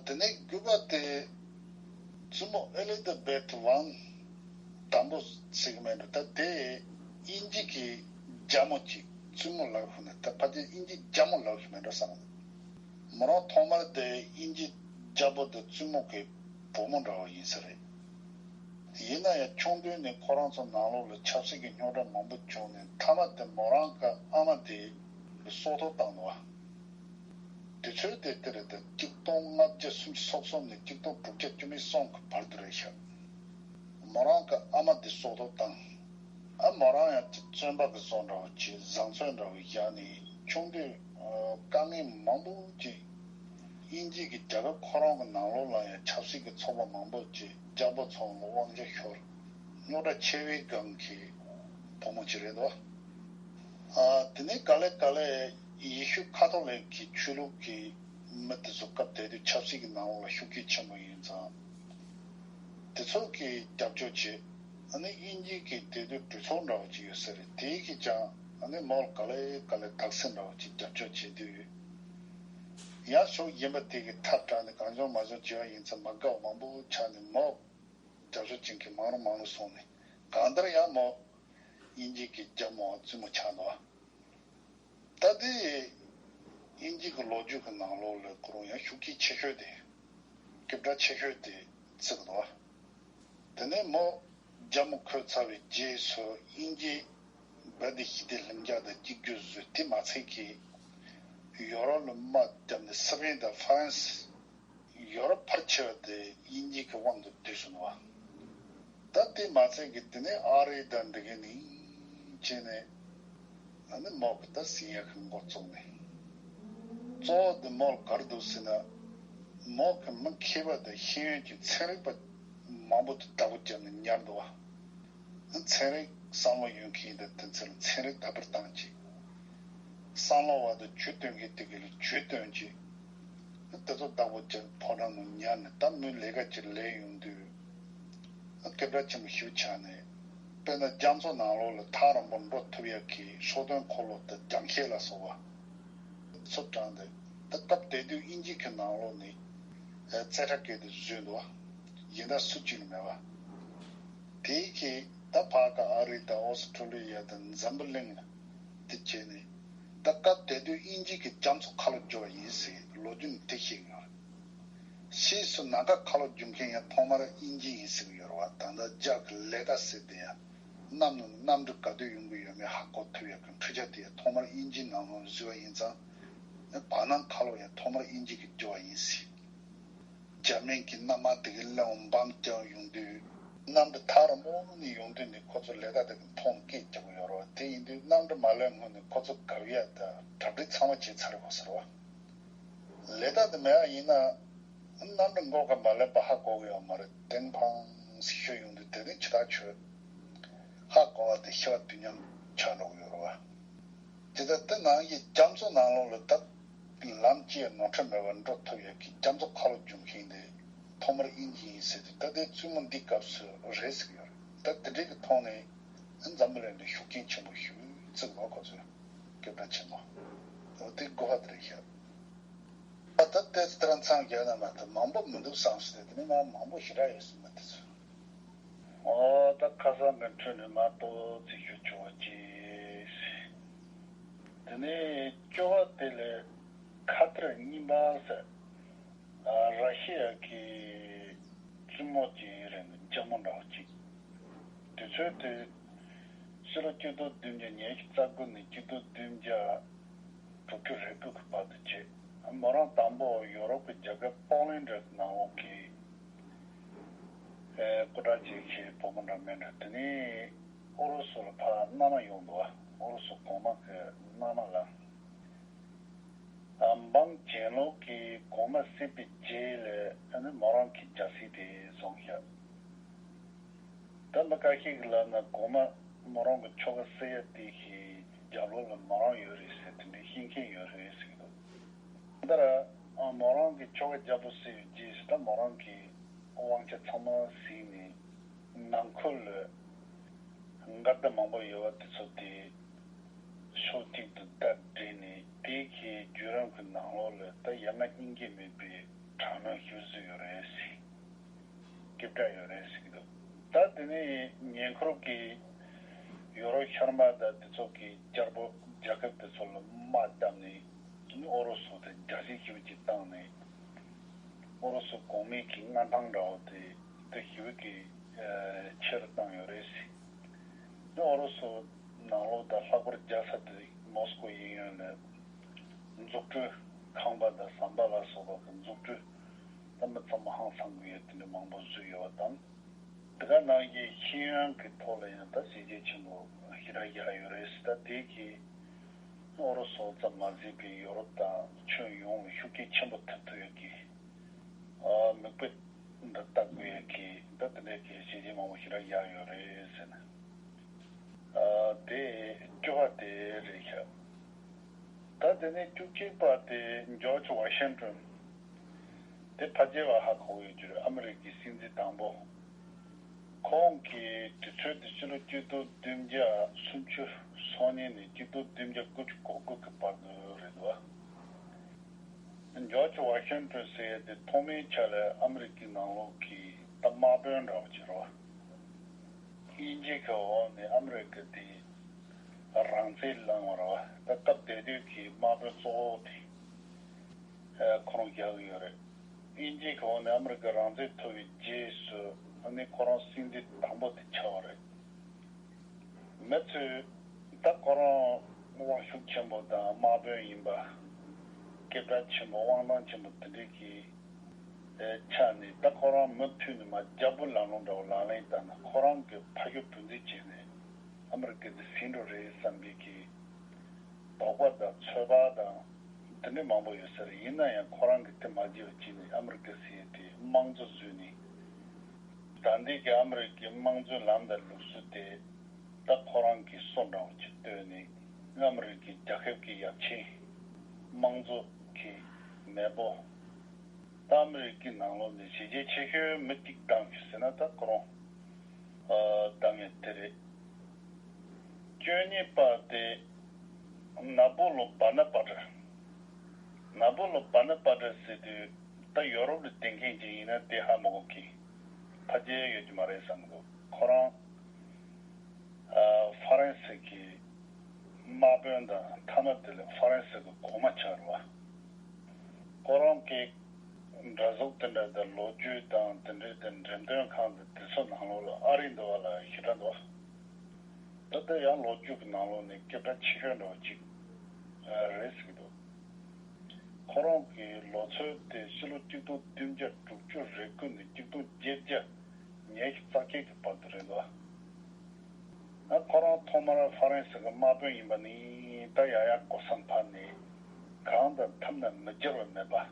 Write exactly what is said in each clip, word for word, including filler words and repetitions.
དེ་ནས་དགུ་པ་དེ་བཙུན་མོ་ཨེ་ལི་ཛ་བེཐ་ཝང་དང་པོ་ཟེར་གི་མེད་འགྲོ། ད་དེ་དབྱིན་ཇི་གི་རྒྱལ་མོ་ཅིག་བཙུན་མོ་ལབ་ཤོག་ནས། ད་ཕལ་ཆེར་དབྱིན་ཇི་རྒྱལ་མོ་ལབ་ཤོག་མེད་འགྲོ་བསམ། མོ་རང་ཐོག་མར་དེ་དབྱིན་ཇི་རྒྱལ་པོ་དང་བཙུན་མོ་གི་བུ་མོ་འདྲ་བོ་ཡིན་ས་རེད། ཡིན་ན་ཡང་ཆུང་དུས་ནས་ཁོ་རང་ཚོ་ནང་ལོགས་ལ་ཆབ་སྲིད་ཀྱི་རྙོག་དྲ་མང་པོ་བྱུང་ནས། མཐའ་མ་དེ་མོ་རང་གི་ཨ་མ་དེ་སྲོག་ཐོག་བཏང་འདུག་བ། དུས་ཚོད་དེ་དེ་རེད། དེ་གཅིག་སྟོང་ལྔ་བརྒྱ་སུམ་ཅུ་སོ་གསུམ་ནས་གཅིག་སྟོང་དྲུག་བརྒྱ་བཅུ་མེད་གསུམ་གྱི་བར་དུ་རེད་ཤག། མོ་རང་གི་ཨ་མ་དེ་སྲོག་ཐོག་བཏང་། ཨ་མོ་རང་ཡང་ཅིག་བཙོན་པ་གི་བཟོ་འདྲ་བོ་བྱས། བཟང་བཙོན་འདྲ་བོ་བཞག་ནས། ཆུང་དུས་ཨ་དཀའ་ངལ་མང་པོ་བྱས། དབྱིན་ཇི་གི་རྒྱལ་ཁབ་ཁོ་རང་གི་ནང་ལོགས་ལ་ཡང་ཆབ་སྲིད་ཀྱི་ཚོགས་པ་མང་པོ་བྱས། རྒྱལ་པོ་ཚོ་ལ་དབང་ཆ་ཤོར། རྙོག་དྲ་ཆེ་བའི་སྒང་གི་བུ་མོ་ཅིག་རེད་འདུག། ཨ་དེ་ནས་ག་ལེ་ག་ལེ་ཡེ་ཤུ་ཁ་ཐོ་ལིག་གི་ཆོས་ལུགས་ཀྱི་མི་དེ་ཚོ་སྐབས་དེ་དུས་ཆབ་སྲིད་ཀྱི་ནང་ལོགས་ལ་ཤུགས་རྐྱེན་ཆེན་པོ་ཡིན་ཙང་། དེ་ཚོ་གིས་རྒྱབ་སྐྱོར་བྱས། ཨ་ནི་དབྱིན་ཇི་གི་དེ་དུས་གྲོས་ཚོགས་འདྲ་བོ་ཅིག་ཡོད་ས་རེད། དེ་གིས་ཀྱང་ཨ་ནི་མོ་ག་ལེ་ག་ལེ་དག་སེལ་འདྲ་བོ་ཅིག་རྒྱབ་སྐྱོར་བྱེད་དུས། ཡང་ཕྱོགས་གཞན་པ་དེ་གིས་ཐབས་དྲངས་ནས་གང་བྱུང་མང་བྱུང་བྱས་པ་ཡིན་ཙང་། མ་དགའ་བ་མང་པོ་ཆགས་ནས་མོ་རྒྱབ་སྐྱོར་བྱེད་མཁན་མང་རུ་མང་རུ་སོང་ནས། གང་ལྟར་ཡང་མོ་དབྱིན་ཇི་གི་རྒྱལ་མོ་བཙུན་མོ་ཆགས་འདུག། ད་ལྟའི་དབྱིན་ཇི་གི་ལོ་རྒྱུས་ཀྱི་ནང་ལོགས་ལ་ཁོ་རང་ཡང་ཤུགས་རྐྱེན་ཆེ་ཤོས་དེ། སྐད་གྲགས་ཆེ་ཤོས་དེ་བརྩི་གི་འདུག། དེ་ནས་མོ་རྒྱལ་མོ་འཁོད་ཚར་བའི་རྗེས་སུ། དབྱིན་ཇི་སྦལ་ཏི་ཞི་བདེ་ལྷིང་འཇགས་དང་གཅིག་གྱུར་བཟོས། དེ་མ་ཚད་ཀྱི་ཡོ་རོབ་ལ་དམག་བརྒྱབ་ནས། སི་པེན་དང་ཧྥ་རན་སི། ཡོ་རོབ་ཕལ་ཆེ་བ་དེ་དབྱིན་ཇི་གི་དབང་དུ་བསྡུས་སོང་བ། ད་དེ་མ་ཚད་ཀྱི་དེ་ནས་ཨ་རི་དང་འགྲིག་གི་ནི་བྱས་ནས། ཨ་ནི་མོ་གི་ད་ཟིན་ཡག་གི་འགོ་བཙུགས་ནས། གཙོ་བོ་དེ་མོ་ག་རེ་འདུག་ཟེར་ན། མོ་གི་མི་མཁས་པ་དང་ཤེས་ཡོན་གྱི་ཚན་རིག་པ་མང་པོ་དེ་བདག་པོ་བརྒྱབ་ནས་ཉར་འདུག་བ། ཚན་རིག་བསམ་བློ་ཡོད་མཁན་དེ་དེ་ཚོར་ཚན་རིག་དར་སྤེལ་བཏང་ཅིག། བསམ་བློ་བ་དང་ཇུས་སྟོན་མཁན་དེ་ག་ལ་ཇུས་སྟོན་ཅིག། དེ་ཚོ་བདག་པོ་བརྒྱབ། ཕོ་བྲང་ནང་ཉར་ནས། ད་མོའི་ལས་ཀ་ཅིག་ལས་ཡོང་དུས། སྐད་གྲགས་ཆེན་པོ་ཞིག་ཆགས་ནས། དཔེར་ན་རྒྱ་མཚོ་ནང་ལོགས་ལ་ཐག་རིང་པོར་འགྲོ་ཐུབ་ཡག་གི་སྲོག་ཐོག་འཁོར་ལོ་དང་རྒྱང་ཤེལ་ལ་སོགས་པ་ཚོ་དྲངས་ཏེ། ད་སྐབས་དེ་དུས་དབྱིན་ཇི་གི་ནང་ལོགས་ནས་རྩེ་གྲ་བཀལ་ཏེ་བཟོས་འདུག་བ། གཞན་དག་སུ་གཅིག་ལ་མེད་པ། དེའི་གི་ད་ཕར་ཁ་ཨ་རི་དང་ཨོ་སི་ཁྲུ་ལི་ཡ་དང་འཛམ་བུ་གླིང་ལ་དེ་བྱས་ནས། ད་སྐབས་དེ་དུས་དབྱིན་ཇི་གིས་རྒྱ་མཚོ་ཁ་ལོ་བསྒྱུར་བ་ཡིན་ཟེར་ལོ་རྒྱུས་ནས་དེ་བཤད་ཀྱི་ཡོད་རེད། ཕྱིས་སུ་ནམ་མཁའ་ཁ་ལོ་བསྒྱུར་མཁན་ཡང་ཐོག་མར་དབྱིན་ཇི་ཡིན་ཟེར་གྱི་ཡོད་རེད་བ། ད་ལྟ་རྒྱ་གི་ལས་ཀ་ཟེར་དེ་ཡང་གནམ་ནང་གནམ་གྲུ་ག་དུས་ཡོང་གི་ཡོད་མེད་ཧ་གོ་ཐུབ་ཡག་གི་འཕྲུལ་ཆས་དེ་ཡང་ཐོག་མར་དབྱིན་ཇིའི་ནང་ལོགས་བཟོས་པ་ཡིན་ཙང་། བར་སྣང་ཁ་ལོ་ཡང་ཐོག་མར་དབྱིན་ཇི་གིས་བསྒྱུར་བ་ཡིན་ཟེར། རྒྱ་མིང་གི་གནམ་དམག་དེ་གའི་གླེང་བ་འབམ་རྐྱང་ཡོང་དུས། གནམ་གྲུ་ཐག་རིང་པོ་ནས་ཡོང་དུས་ནས་ཁོ་ཚོ་ལས་ཀ་དེ་གི་མཐོང་སྐད་རྒྱག་གི་ཡོད་རེད་བ། དེ་ཡིན་དུས་གནམ་གྲུ་མ་སླེབས་སྔོན་ནས་ཁོ་ཚོ་གབ་ཡག་དང་གྲ་སྒྲིག་ཚང་མ་བྱས་ཚར་བ་ཟེར་བ། ལས་ཀ་དེ་མེད་པ་ཡིན་ན། གནམ་གྲུ་མགོ་ཁ་མ་སླེབས་པ་ཧ་གོ་གི་ཡོད་མ་རེད། ཏེང་ཕང་ཟེར་ཤོད་ཡོང་དུས་དེ་ནས་ཇི་ལྟར་ཆོད་ཧ་གོ་བ་དེ་ཤི་བ་དུས་མཉམ་ཆགས་འགྲོ་གི་ཡོད་རེད་བ། དེ་ལྟར་དེ་ནང་བཞིན་རྒྱ་མཚོ་ནང་ལོགས་ལ་ད་ལམ་གཅིག་ནོར་འཁྲུལ་མེད་པར་འགྲོ་ཐུབ་ཡག་གི་རྒྱ་མཚོ་ཁ་ལོ་བསྒྱུར་མཁན་དེ་ཐོག་མར་དབྱིན་ཇི་ཡིན་ཟེར་དུས། ད་ལྟའི་བཙུན་མོ་འདི་སྐབས་སུ་རེད་ཟེར་གྱི་ཡོད་རེད། ད་དེ་འདྲའི་གི་ཐོག་ནས་འཛམ་བུ་གླིང་ལ་ཤུགས་རྐྱེན་ཆེན་པོ་ཞིག་བརྩི་དགོས། ཁོ་ཚོས་སྐད་གྲགས་ཆེན་པོ། འོ་དེ་དགོས་པ་དེ་རེད་ཤག། ད་ལྟ་དེ་ལྟར་མཚམས་བཞག་ན་མ་གཏོགས་མང་པོ་མི་འདུག་བསམ་སོང་། དེ་ནས་མ་མང་པོ་ཞེ་དྲག་ཡོད་སྲིད་མ་དེ་ཚོ། ཨོ་ད་ཁ་སང་གི་འཕྲོས་ནས་མ་གཏོགས་རྩིས་ཞུ་ཆོག་ཅིག། དེ་ནས་བཅོ་ཁ་དེ་ལས་ཁ་ཐེར་གཉིས་པ་ཟེར། ཨ་ར་ཤི་ཡ་གི་བཙུན་མོ་ཅིག་རེད། རྒྱལ་མོ་འདྲ་བོ་ཅིག། དུས་ཚོད་དེ་ཕྱི་ལོ་གཅིག་སྟོང་བདུན་བརྒྱ་ཉི་ཤུ་རྩ་དགུ་ནས་གཅིག་སྟོང་བདུན་བརྒྱ་དྲུག་ཅུ་རེ་དགུ་གི་བར་དུ་བྱས། མོ་རང་དང་པོ་ཡོ་རོབ་ཀྱི་རྒྱལ་ཁབ་པོ་ལན་ཌི་ནང་ལོགས་ཀྱི་ཨེ་སྐུ་དྲག་ཅིག་གི་བུ་མོ་འདྲ་མིན་འདྲ། དེ་ནས་ཨུ་རུ་སུ་ལ་ཕར་མནའ་མ་ཡོང་འདུག་བ། ཨུ་རུ་སུ་གོང་མ་གི་མནའ་མ་ལ། ཨ་འབངས་གྱེན་ལོག་གི་གོང་མ་བསད་པའི་རྗེས་ལ་ཨ་ནི་མོ་རང་གི་རྒྱལ་སྲིད་དེ་བཟུང་བཞག། ད་མི་ཁ་ཤས་ཀྱིས་ལབ་ན་གོང་མ་མོ་རང་གི་ཁྱོ་ག་བསད་ཡ་དེ་གི་རྒྱབ་ལོགས་ལ་མོ་རང་ཡོད་རེད་ཟེར། དེ་འདྲའི་བཤད་མཁན་ཡོད་རེད་ཟེར་གྱི་འདུག། ད་ལྟ་ཨ་མོ་རང་གི་ཁྱོ་ག་རྒྱལ་པོ་བསད་པའི་རྗེས་སུ་ད་མོ་རང་གི་དབང་ཆ་ཚང་མ་ཟིན་ནས་ནང་ཁུལ་ལ་མགར་ཟླ་མང་པོ་ཡོད་པ་དེ་ཚོ་དེ་ཕྱོགས་གཅིག་ཏུ་བསྡད་བསྡད་ནས། དེ་གི་བརྒྱུད་རིམ་གྱི་ནང་ལོགས་ལ་ད་ཡ་ང་སྙིང་རྗེ་མེད་པའི་ དྲག་གནོན་ཞུ་སྲོལ་ཡོད་རེད་ཟེར། སྐད་གྲགས་ཡོད་རེད་ཟེར་གྱི་འདུག་ད་དེ་ནས་ཉེ་འཁོར་གྱི་ཡོ་རོབ་ཤར་མ་དང་དེ་ཚོ་གི་རྒྱལ་པོ་རྒྱལ་ཁབ་དེ་ཚོ་ལ་དམག་བརྒྱབ་ནས་ཨུ་རུ་སུ་དེ་རྒྱ་ཞིབ་ཞིབ་ཅིག་བཏང་ནས། ཨུ་རུ་སུ་གོང་མའི་གི་མངའ་ཐང་འདྲ་བོ་དེ་དེ་ཞི་བའི་གི་ཆེ་རུ་བཏང་ཡོད་རེད་ཟེར། དེ་ཨུ་རུ་སུ་ནང་ལོགས་དང་ལྷག་པར་རྒྱལ་ས་དེ་མོ་སི་ཀོ་ཡིན་ཡོད་ནས་འཛུགས་སྐྲུན་ཁང་པ་དང་ཟམ་པ་ལ་སོགས་པ་གི་འཛུགས་སྐྲུན་ད་མི་ཚང་མ་ཧང་སང་གི་ཡོད་དེ་འདྲ་མང་པོ་བཟོས་ཡོད་པ་དང་། དེ་ག་ནང་བཞིན་ཤེས་ཡོན་གྱི་ཐོག་ལ་ཡང་ད་བྱས་རྗེས་ཆེན་པོ་ཞེ་དྲག་བཞག་ཡོད་རེད་ཟེར། ད་དེ་གི་ཨུ་རུ་སུ་ཙམ་མ་ཟད་པའི་ཡོ་རོབ་དང་ཁྱོན་ཡོངས་ལ་ཤུགས་རྐྱེན་ཆེན་པོ་ཐེབས་ཐུབ་ཡོད་ཀི། ཨ་མིག་དཔེ་འདི་ལྟ་དགོས་ཡོད་ཀི། ད་དེ་འདྲའི་གི་བྱས་རྗེས་མང་པོ་ཞེ་དྲག་བཞག་ཡོད་རེད་ཟེར་ནས། ཨ་དེ་བཅུ་པ་དེ་རེད་ཤག་ད་དེ་ནས་བཅུ་གཅིག་པ་དེ་ཇོརྗ་ཝ་ཤིང་ཏོན། དེ་ཕལ་ཆེར་བ་ཧ་གོ་ཡོད་རྒྱུ་རེད། ཨ་མི་རི་ཀའི་སྲིད་འཛིན་དང་པོ། ཁོང་གི་དུས་ཚོད་དེ་ཕྱི་ལོ་གཅིག་སྟོང་བདུན་བརྒྱ་སུམ་ཅུ་སོ་གཉིས་ནས་གཅིག་སྟོང་བདུན་བརྒྱ་དགུ་བཅུ་གོ་དགུ་གི་བར་དུ་རེད་འདུག་ཇོརྗ་ཝ་ཤིང་ཏོན་ཟེར་ཡས་དེ་ཐོག་མའི་ཆ་ལ་ཨ་མི་རི་ཀའི་ནང་ལོགས་ཀྱི་ད་དམག་དཔོན་འདྲ་བོ་ཅིག་རེད་བ། དབྱིན་ཇི་གི་འོག་ནས་ཨ་མི་རི་ཀ་དེ་རང་བཙན་བླངས་པ་རེད་བ། ད་སྐབས་དེ་དུས་ཀྱི་དམག་དཔོན་གཙོ་བོ་དེ་ཁོ་རང་རྒྱག་གི་ཡོད་རེད། དབྱིན་ཇི་གི་འོག་ནས་ཨ་མི་རི་ཀ་རང་བཙན་ཐོབ་པའི་རྗེས་སུ་ཨ་ནི་ཁོ་རང་སྲིད་འཛིན་དང་པོ་དེ་ཆགས་པ་རེད། མི་ཚོས་ད་ཁོ་རང་དབང་ཤུགས་ཆེན་པོ་དང་དམག་དཔོན་ཡིན་པ། སྐད་གྲགས་ཆེན་པོ་དབང་ཐང་ཆེན་པོ་དེ་འདྲའི་གི་ཆ་ནས་ད་ཁོ་རང་མུ་མཐུད་ནས་མ་རྒྱལ་པོ་ལམ་ལུགས་འདྲ་བོ་ལག་ལེན་བསྟར་ན་ཁོ་རང་གི་ཕ་ཤུལ་བུ་འཛིན་བྱས་ནས་ཨ་མི་རི་ཀ་འདི་ཟིན་འགྲོ་རེད་བསམ་པའི་གི་དོགས་པ་དང་ཚོད་དཔག་དང་། འདི་འདྲ་མང་པོ་ཡོད་ས་རེད། ཡིན་ན་ཡང་ཁོ་རང་གིས་དེ་མ་བརྗེད་པ་བྱས་ནས་ཨ་མི་རི་ཀ་ཟེར་ཡས་དེ་དམངས་གཙོ་བཟོས་ནས། ད་ལྟའི་གི་ཨ་མི་རི་ཀའི་དམངས་གཙོའི་ལམ་དང་ལུགས་སྲོལ་དེ་ད་ཁོ་རང་གི་སོ་འདྲ་བོ་ཅིག་བཏོད་ནས་ཨ་མི་རི་ཀའི་རྒྱལ་ཁབ་ཀྱི་ཡབ་ཆེན་དམངས་གཙོ་གི་མེས་པོ། ད་ཨ་མི་རི་ཀའི་ནང་ལོགས་ནས་བྱས་རྗེས་ཆེ་ཤོས་མི་གཅིག་བདམས་ཡོད་ཟེར་ན་ད་ཁོ་རང་ཨ་བདམས་ཡོད་དེ་རེད། བཅུ་གཉིས་པ་དེ་ན་པོ་ལོ་བྷ་ན་པ་ཏྲ། ན་པོ་ལོ་བྷ་ན་པ་ཏྲ་ཟེར་དུས་ད་ཡོ་རོབ་ལ་བསྡད་མཁན་ཅིག་ཡིན་ན་དེ་ཧ་མ་གོ་གི། ཕལ་ཆེར་ཡོད་ཀྱི་མ་རེད་བསམ་གི་འདུག་ཁོ་རང་ཨ་ཧྥ་རན་སི་གི་དམག་དཔོན་དང་མཐའ་མ་དེ་ལ་ཧྥ་རན་སི་གི་གོང་མ་ཆགས་རེད་བ། ཁོ་རང་གི་འདྲ་གཟུགས་དེ་འདྲ་དང་ལོ་རྒྱུས་དང་དེ་འདྲའི་དེ་འགྲེམས་སྟོན་ཁང་དང་དེ་ཚོ་ནང་ལོགས་ལ་ཨ་རི་འདུག་བ་ལ་ཞེ་དྲག་འདུག་ད་ལྟ་ཡང་ལོ་རྒྱུས་ཀྱི་ནང་ལོགས་ནས་སྐད་གྲགས་ཆེ་ཤོས་འདྲ་བོ་ཅིག་རེད་ཟེར་གྱི་འདུག་ཁོ་རང་གི་ལོ་ཚོད་དེ་ཕྱི་ལོ་གཅིག་སྟོང་བདུན་བརྒྱ་དྲུག་ཅུ་རེ་དགུ་ནས་གཅིག་སྟོང་བརྒྱད་བརྒྱ་ཉི་ཤུ་རྩ་བརྒྱད་ཀྱི་བར་དུ་རེད་འདུག་ང་ཁོ་རང་ཐོག་མར་ཧྥ་རན་སི་གི་དམག་དཔོན་ཡིན་པ་ནི་ད་ཡང་ཡང་གོ་བསམ་འཕར་ནས་གང་དང་འཐབ་ན་མི་འགྱུར་བ་མེད་པ།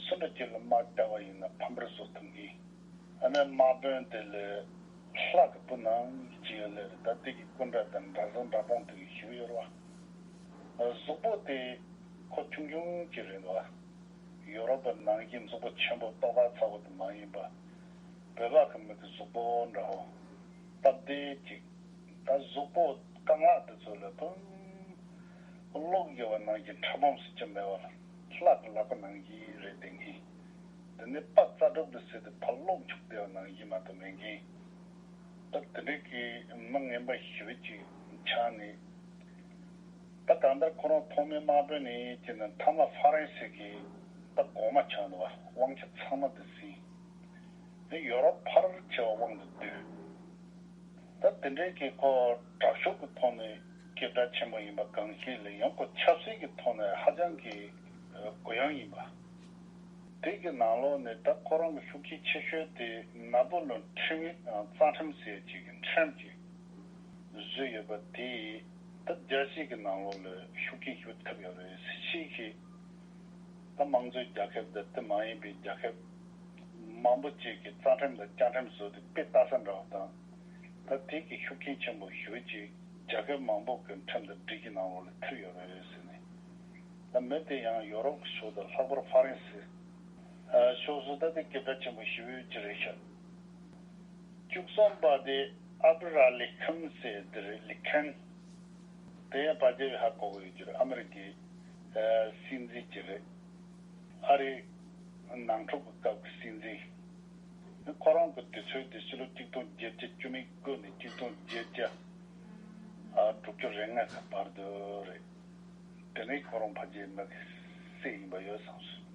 སུ་འདྲ་ཅིག་ལ་དམག་རྒྱག་པ་ཡིན་ན་ཕམ་པར་བཟོ་ཐུབ་མཁན། ཨ་ནི་དམག་དཔོན་དེ་ལས་ལྷ་གི་བུ་ནང་བཞིན་ཅིག་ཡོད་ལེ་རེད། ད་དེ་གི་སྐུ་འདྲ་དང་འདྲ་བཟང་འདྲ་སྤུངས་དེ་གི་ཞུ་ཡོད་རེད་བ། གཟུགས་པོ་དེ་ཁོ་ཆུང་ཆུང་ཅིག་རེད་འདུག་བ། ཡོ་རོབ་པ་ནང་བཞིན་གཟུགས་པོ་ཆེན་པོ་ཏོག་ཙམ་ཚ་པོ་དེ་མ་ཡིན་པ། བོད་པ་གི་མི་གི་གཟུགས་པོ་འདྲ་བོ། སྟབས་བདེ་ཅིག་ད་གཟུགས་པོ་རྐང་ལག་དེ་ཚོ་ལ་བུ་གློག་ཡོད་པ་ནང་བཞིན་ཕྲ་ཕུང་ཟེར་གྱི་མེད་པ་ལ་ལྷ་གི་ལག་པ་ནང་བཞིན་རེད་བསྡད་མཁན། དེ་ནས་པ་རྩ་གྲུབ་ལ་ཟེར་དུས་ཕར་གློག་འཁྱུག་བསྡད་པ་ནང་བཞིན་མ་གཏོགས་མེད་མཁན། ད་དེ་འདྲའི་གི་མི་ངན་པ་ཞེ་པོ་ཅིག་ཆགས་ནས། ད་གང་ལྟར་ཁོ་རང་ཐོག་མའི་དམག་དཔོན་ནས་ཅི་ན་མཐའ་མ་ཧྥ་རན་སི་གི་ད་གོང་མ་ཆགས་འདུག་བ། དབང་ཆ་ཚང་མ་དེ་ཟིན། དེ་ཡོ་རོབ་ཕལ་ཆེ་བ་དབང་དུ་བསྡུས། ད་དེ་འདྲའི་གི་ཁོ་དྲག་ཤུགས་ཀྱི་ཐོག་ནས་སྐད་གྲགས་ཆེན་པོ་ཡིན་པ་གང་ཞིག་ལས་ཡང་ཁོ་ཆབ་སྲིད་ཀྱི་ཐོག་ནས་ཧ་ཅང་གི་གུ་ཡངས་ཡིན་པ། དེ་གི་ནང་ལོགས་ནས་ད་ཁོ་རང་གི་ཤུགས་རྐྱེན་ཆེ་ཤོས་དེ་ན་པོ་ལོན་ཁྲིམས་ཡིག་རྩ་ཁྲིམས་ཟེར་ཅིག་གི་ཁྲིམས་ཅིག་བཟོས་ཡོད་པ་དེས་ད་རྒྱལ་སྤྱི་གི་ནང་ལོགས་ལ་ཤུགས་རྐྱེན་ཞིག་ཐེབས་ཡོད་རེད། ཕྱིས་ཀྱི་ད་དམངས་གཙོའི་རྒྱལ་ཁབ་དང་དེ་མ་ཡིན་པའི་རྒྱལ་ཁབ་མང་པོ་ཅིག་གིས་རྩ་ཁྲིམས་དང་བཅའ་ཁྲིམས་བཟོས་ཏེ་དཔེ་ལྟ་ས་འདྲ་བ་དང་། ད་དེ་གི་ཤུགས་རྐྱེན་ཆེན་པོ་ཞེ་པོ་ཅིག་རྒྱལ་ཁབ་མང་པོ་གི་ཁྲིམས་དང་སྒྲིག་གཞི་ནང་ལོགས་ལ་ཐེབས་ཡོད་རེད་ཟེར་ནས། ད་མི་དེ་ཡང་ཡོ་རོབ་ཀྱི་ཕྱོགས་དང་ལྷག་པར་ཧྥ་རན་སི་ཕྱོགས་སུ་ད་དེ་སྐད་གྲགས་ཆེན་པོ་ཞེ་པོ་ཅིག་རེད་ཤག་བཅུ་གསུམ་པ་དེ་ཨབ་ར་ལི་ཁམ་ཟེར་དེ་རེད། ལི་ཁན། དེ་ཡང་ཕལ་ཆེར་ཧ་གོ་གི་ཡོད་ཀྱི་རེད། ཨ་མི་རི་ཀའི་ཨ་སྲིད་འཛིན་ཅིག་རེད། ཨ་རིའི་ ནང་འཁྲུག་གི་སྐབས་ཀྱི་སྲིད་འཛིན། ཁོ་རང་གི་དུས་ཚོད་དེ་ཕྱི་ལོ་ཆིག་སྟོང་བརྒྱད་བརྒྱ་བཅུ་མེད་དགུ་ནས་ཆིག་སྟོང་བརྒྱད་བརྒྱ་ཨ་དྲུག་ཅུ་རེ་ལྔ་གི་བར་དུ་རེད། དེ་ནས་ཁོ་རང་ཕལ་ཆེར་མི་གི་སྲས་ཡིན་པ་ཡོད་བསམ་སོང་།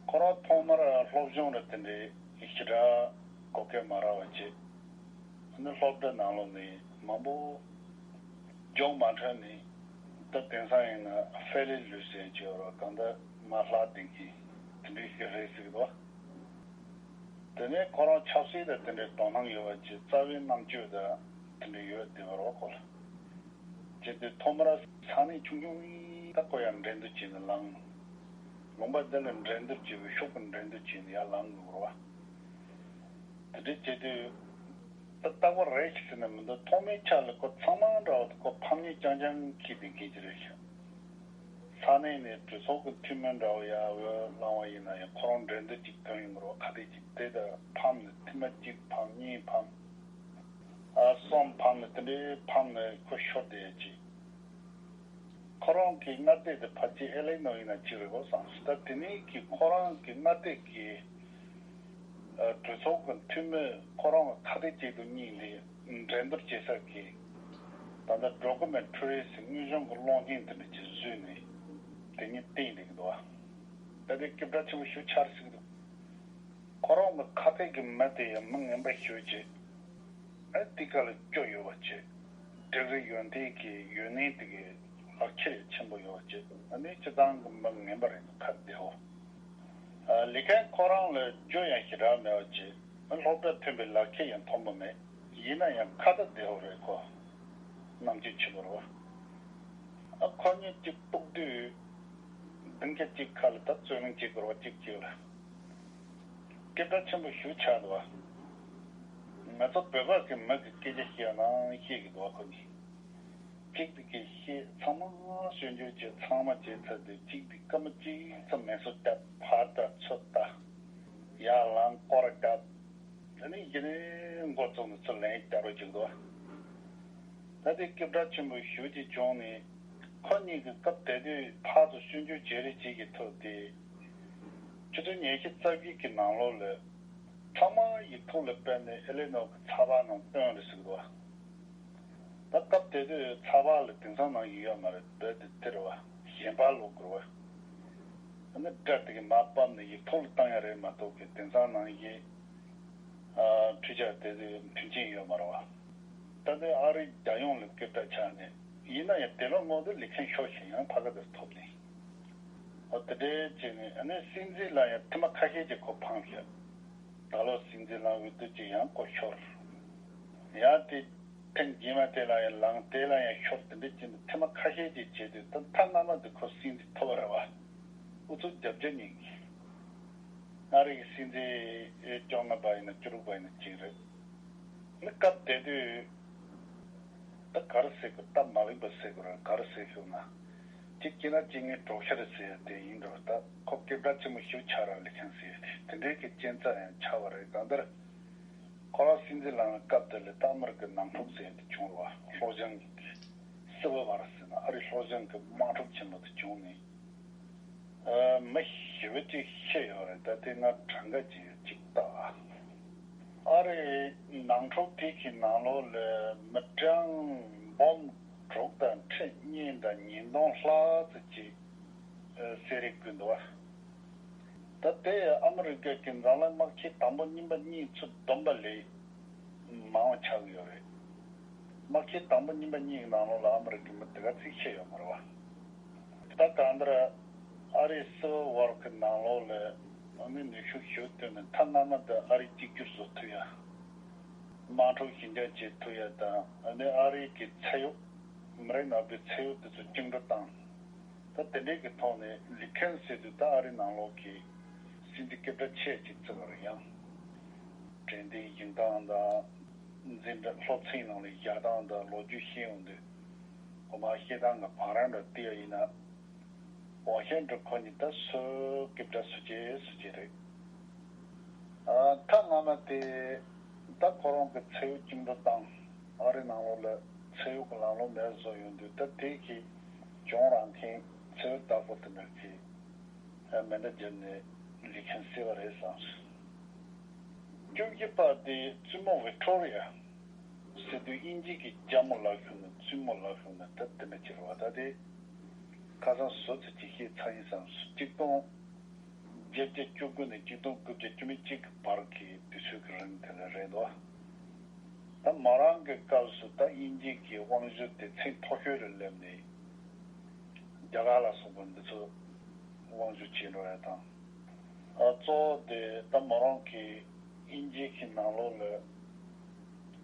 ཁོ་རང་ཐོག་མར་སློབ་སྦྱོང་རེད་དེ་འདྲའི་ཞེ་དྲག་གོ་སྐབས་མ་རག་པ་བྱས། ཨ་ནི་སློབ་གྲྭ་ནང་ལོགས་ནས་མང་པོ་སྦྱོང་མ་འཕྲོད་ནས། ད་དེང་སང་ཡིན་ན་ཧྥེ་ལི་ལུས་ཟེར་གྱི་ཡོད་རེད། གང་ལྟར་མ་ལྷག་བསྡད་མཁན་དེ་འདྲའི་ཞིག་རེད་ཟེར་གི་འདུག་དེ་ནས་ཁོ་རང་ཆབ་སྲིད་དང་དེ་འདྲའི་དོ་སྣང་ཡོད་པ་བྱས། རྩ་བའི་རྣམ་དཔྱོད་དང་དེ་འདྲ་ཡོད་བསྡད་པ་རེད་ཁོ་ལ། བྱས་ཏེ་ཐོག་མར་ས་གནས་ཆུང་ཆུང་ནས་ད་ཁོ་ཡར་འགྲན་བསྡུར་བྱས་ནས་ལངས། ལུང་པ་འདི་ལ་འགྲན་བསྡུར་བྱས་པའི་ཤོག་གི་འགྲན་བསྡུར་བྱས་ནས་ཡར་ལངས་དགོས་རེད་བ། དེ་འདྲ་བྱས་དུས། ད་རྟག་པར་རེད་ཟེར་ན་མི་འདུག་ཐོག་མའི་ཆ་ལ་ཁོ་ཚང་མ་འདྲ་བོ་དེ་ཁོ་ཕམ་ཉེས་རྐྱང་རྐྱང་འཁྱེར་བསྡད་མཁན་ཅིག་རེད་ཤག་ས་གནས་ནས་གྲོས་ཚོགས་ཀྱི་འཐུས་མི་འདྲ་བོ་ཡར་འོས་བླངས་པ་ཡིན་ན་ཡང་ཁོ་རང་འགྲན་བསྡུར་ཅིག་ཐོན་ཡོང་གི་རེད་བ། ཁ་གཏད་ཅིག་དེ་ད་ཕམ་ནས་ཐེངས་མ་གཅིག་ཕམ་གཉིས་ཕམ། ཨ་གསུམ་ཕམ་ནས་དེ་འདྲའི་ཕམ་ནས་ཁོ་ཤོར་བསྡད་ཡོད་ཅིག་ཁོ་རང་གི་མངའ་སྡེ་དེ་ཕལ་ཆེར་ཨེ་ལེ་ནོ་ཡིན་ན་གཅིག་རེད་གོ་བསམ་སོང་། ད་དེ་ནས་ཀྱི་ཁོ་རང་གི་མངའ་སྡེ་གི་ཨ་གྲོས་ཚོགས་ཀྱི་འཐུས་མི་ཁོ་རང་གི་ཁ་གཏད་བཅག་དུས་གཉིས་འདི་འགྲན་བསྡུར་བྱེད་ས་གི་ད་ལྟ་ཌོ་ཀུ་མེན་ཊི་རི་ཟེར་དངོས་བྱུང་གི་གློག་བརྙན་དེ་འདྲ་ཅིག་བཟོས་ནས་དེ་ཉིད་བསྟན་བསྡད་ཀྱི་འདུག་ད་དེ་སྐད་གྲགས་ཆེན་པོ་ཞེ་པོ་ཆགས་ཟིག་འདུག་ཁོ་རང་གི་ཁ་གཏད་ཀྱི་མི་དེ་ཡང་མི་ངན་པ་ཞེ་པོ་ཅིག་ཨ་དེ་ག་ལ་སྐྱོ་ཡོད་པ་བྱས། འབྲུག་རི་ཡོན་ཏན་གྱི་ཡུན་ནན་དེ་གའི་ལག་ཁྱེར་ཆེན་པོ་ཡོད་པ་བྱས། ཨ་ནི་སྤྱི་བཏང་གི་མི་ངན་པ་རེད་འདུག་ཁ་བདེ་བོ། ཨ་ལི་ཁན་ཁོ་རང་ལ་རྒྱུ་ཡང་ཞེ་དྲག་མེད་པ་བྱས། ཨ་སློབ་གྲྭ་ཐོན་པའི་ལག་ཁྱེར་ཡང་ཐོབ་པ་མེད། ཡིན་ན་ཡང་ཁ་ད་བདེ་བོ་རེད་ཁོ། རྣམ་དཔྱོད་ཆེན་པོ་རེད་བ། ཨ་ཁོ་གཉིས་གཅིག་གཏུག་དུས། བདུན་བརྒྱ་གཅིག་ཁ་ལ་ད་རྩོད་གླེང་བྱེད་དགོས་རེད་བ་གཅིག་གཅིག་ལ། སྐད་གྲགས་ཆེན་པོ་ཞེ་པོ་ཆགས་འདུག་བ། ང་ཚོ་བོད་པ་གི་མི་གི་སྐད་ཆ་བཤད་ནའང་བཤད་ཀྱི་འདུག་བ་ཁོ་གཉིས། གཅིག་དེ་གི་བཤད་ཚང་མ་སྐྱོན་བརྗོད་བྱས་ཚང་མ་བྱས་ཚར་དུས་གཅིག་དེ་སྐར་མ་གཅིག་ཙམ་མེ་སོ་བཏབ་ཕར་ལྟ་ཚུར་ལྟ། ཡར་ལངས་སྐོར་ར་བརྒྱབ། དེ་ནས་གཞི་ནས་འགོ་བཙུགས་ནས་ཚུར་ལན་རྒྱག་རོགས་བྱེད་འདུག་ད་དེ་སྐད་གྲགས་ཆེན་པོ་ཞེ་པོ་ཅིག་བྱུང་ནས། ཁོ་གཉིས་ཀྱི་སྐབས་དེ་དུས་ཕར་ཚུར་སྐྱོན་བརྗོད་བྱེད་རེས་བྱེད་ཀྱི་ཐུག་སྟེ། ཆུ་ཚོད་ཉི་ཤུ་རྩ་བརྒྱད་ཀྱི་ནང་ལོགས་ལ། ཚང་མ་ཡིག་ཐོག་ལ་སྤེལ་ནས་ཨེ་ལེ་ནོ་གི་ཚགས་པར་ནང་བཏོན་རེད་ཟེར་གི་འདུག་ད་སྐབས་དེ་དུས་ཚགས་པར་ལ་དེང་སང་ནང་བཞིན་ཡོད་མ་རེད། བོད་དེ་དེ་རེད་བ། གཞན་པ་ལོག་དགོས་རེད་བ། ཨ་ནི་སྒྲ་དེ་གི་མར་ཕབ་ནས་ཡིག་ཐོག་ལ་བཏང་ཡ་རེད་མ་གཏོགས་གི་དེང་སང་ནང་བཞིན། ཨ་འཕྲུལ་ཆས་དེ་ཚོའི་མཐུན་རྐྱེན་ཡོད་མ་རེད་བ། ད་ལྟའི་ཨ་རིའི་རྒྱལ་ཡོངས་ལ་སྐད་གྲགས་ཆགས་ནས། ཡིན་ན་ཡང་དེ་ལོ་སྔོན་དུ་ལི་ཁན་ཤོར་ཞིང་ཡང་ཕ་ག་དེར་ཐོབ་ནས། ཨོ་དེ་འདྲའི་བྱས་ནས་ཨ་ནི་སྲིད་འཛིན་ལ་ཡང་ཐེངས་མ་ཁ་ཤས་ཀྱིས་ཁོ་ཕངས་ཤག་ད་ལོ་སྲིད་འཛིན་ལངས་འོས་བསྡུ་ཅིག་ཡང་ཁོ་ཤོར། ཡང་དེ་ཐེངས་རྗེས་མ་དེ་ལ་ཡང་ལངས། དེ་ལ་ཡང་ཤོར། དེ་འདྲ་བྱས་ནས་ཐེངས་མ་ཁ་ཤས་ཅིག་བྱས་དུས་ད་མཐའ་མ་མ་དེ་ཁོ་སྲིད་འཛིན་ཐོབ་པ་རེད་བ། ཨུ་ཚུགས་རྒྱབ་རྒྱ་ཉིན་གྱི། ཨ་རི་གི་སྲིད་འཛིན་བཅོ་ལྔ་པ་ཡིན་ན་བཅུ་དྲུག་པ་ཡིན་ན་གཅིག་རེད། ནི་སྐབས་དེ་དུས་ད་ག་རེ་ཟེར་དགོས། སྟབས་མ་ལེགས་པ་ཟེར་དགོས་རེད། ག་རེ་ཟེར་ཤོག་ན། གཅིག་བྱས་ན་གཅིག་ངའི་གྲོགས་ཤར་ཟེར་ཡ་དེ་ཡིན་འགྲོ། ད་ཁོ་སྐད་གྲགས་ཆེན་པོ་ཞེ་པོ་ཆགས་ར་ལི་ཁན་ཟེར་ཡ་དེ་དེ་འདྲའི་གི་རྐྱེན་རྩ་ཡང་ཆགས་པ་རེད། གང་ལྟར་ཁོ་རང་སྲིད་འཛིན་ལངས་སྐབས་དེ་ལ་ད་ཨ་མི་རི་ཀའི་ནང་འཁྲུག་ཟེར་ཡ་དེ་བྱུང་ར་བ། ཧྲོ་ཞང་གི་སི་ཝིལ་ཝར་ཟེར་ན་ཨ་རི་ཧྲོ་ཞང་གི་དམག་འཁྲུག་ཆེན་པོ་དེ་བྱུང་ནས། ཨ་མི་ཞེ་པོ་ཅིག་ཤི་ཡོད་རེད། ད་དེ་ང་གྲངས་ཀ་ཅིག་ཅིག་ལྟ། ཨ་རིའི་ནང་འཁྲུག་དེ་གི་ནང་ལོགས་ལ་མི་གྲངས་འབུམ་དྲུག་དང་ཁྲི་གཉིས་དང་ཉིས་སྟོང་ལྷག་ཙམ་ཅིག་ཨ་བསད་རེས་བསྐུལ་འདུག་བ། ད་དེ་ཨ་མི་རི་ཀ་གི་འཛམ་གླིང་དམག་ཆེན་དང་པོ་གཉིས་པ་གཉིས་ཚུར་བསྡོམས་པ་ལས་མང་བ་ཆགས་ཀྱི་ཡོད་རེད། དམག་ཆེན་དང་པོ་གཉིས་པ་གཉིས་ཀྱི་ནང་ལོགས་ལ་ཨ་མི་རི་ཀའི་མི་དེ་ག་ཚོད་ཤི་ཡོད་མ་རེད་བ། ད་གང་ལྟར་ཨ་རིའི་སི་ཝིལ་ཝར་གྱི་ནང་ལོགས་ལ་ཨ་ནི་ནུས་ཤུགས་ཞེ་པོ་བཏོན་ནས་མཐའ་མ་མ་དེ་ཨ་རི་གཅིག་གྱུར་བཟོ་ཐུབ་ཡ། དམག་འཁྲུག་ཞི་འཇགས་བྱེད་ཐུབ་ཡ་དང་། ཨ་ནི་ཨ་རིའི་གི་ཚེ་གཡོག་མི་རིགས་ནག་པོའི་ཚེ་གཡོག་དེ་ཚོ་བཅིངས་འགྲོལ་བཏང་། ད་དེ་འདྲའི་གི་ཐོག་ནས་ལི་ཁན་ཟེར་དུས་ད་ཨ་རི་ནང་ལོགས་ཀྱི་སྲིད་འཛིན་སྐད་གྲགས་ཆེ་ཅིག་བརྩི་བ་རེད། ཡང་དྲན་རྟེན་བཞེངས་སྟངས་དང་། འཛིན་གྲྭ་སློབ་ཚན་ནང་ལ་སྦྱར་སྟངས་དང་ལོ་རྒྱུས་ཤེས་ཡོང་དུས། ཁོ་མ་བཤད་སྟངས་ཀྱི་བང་རིམ་འདྲ་བལྟས་པ་ཡིན་ན། ཝང་ཤན་ཀྲུའུ་ཁོ་གཉིས་ད་སུ་སྐད་གྲགས་སུ་ཆེ་སུ་ཆེ་རེད། ཨ་མཐའ་མ་མ་དེ་ད་ཁོ་རང་གི་ཚེ་གཡོག་བཅིངས་འགྲོལ་བཏང་། ཨ་རི་ནང་ལོགས་ལ་ཚེ་གཡོག་གི་ལམ་ལུགས་མེད་བཟོ་ཡོང་དུས། ད་དེ་གི་གྱོང་རག་མཁན་ཚེ་གཡོག་བདག་པོ་དེ་འདྲ་གི་ མེ་མདའ་བརྒྱབ་ནས་ལི་ཁེན་བསད་པ་རེད་བསམ་སོང་། བཅོ་བརྒྱད་པ་དེ་བཙུན་མོ་ཝིག་ཊོ་རི་ཡ་ཟེར་དུས་དབྱིན་ཇི་གི་རྒྱ་མོ་ལབ་ཤོར་ནས་བཙུན་མོ་ལབ་ཤོར་ནས་ད་དེ་འདྲ་ཅིག་རེད་བ། ད་དེ་ཁ་སང་བཟོ་ཚིག་ཅིག་བཤད་ཚར་ཡིན་བསམ་སོང་། གཅིག་སྟོང་བརྒྱད་བརྒྱ་བཅུ་དགུ་ནས་གཅིག་སྟོང་དགུ་བརྒྱ་བཅུ་མེད་གཅིག་གི་བར་གྱི་དུས་ཚོད་ཀྱི་རིང་དེ་ལ་རེད་དོ། ད་མོ་རང་གི་སྐབས་སུ་ད་དབྱིན་ཇི་གི་དབང་སྒྱུར་དེ་ཚད་མཐོ་ཤོས་ལ་སླེབས་ནས་རྒྱ་གར་ལ་སོགས་པ་འདི་ཚོ་དབང་སྒྱུར་བྱེད་འགྲོ་ཡ་དང་། ཨ་གཙོ་བོ་དེ་ད་མོ་རང་གི་དབྱིན་ཇི་གི་ནང་ལོགས་ལ་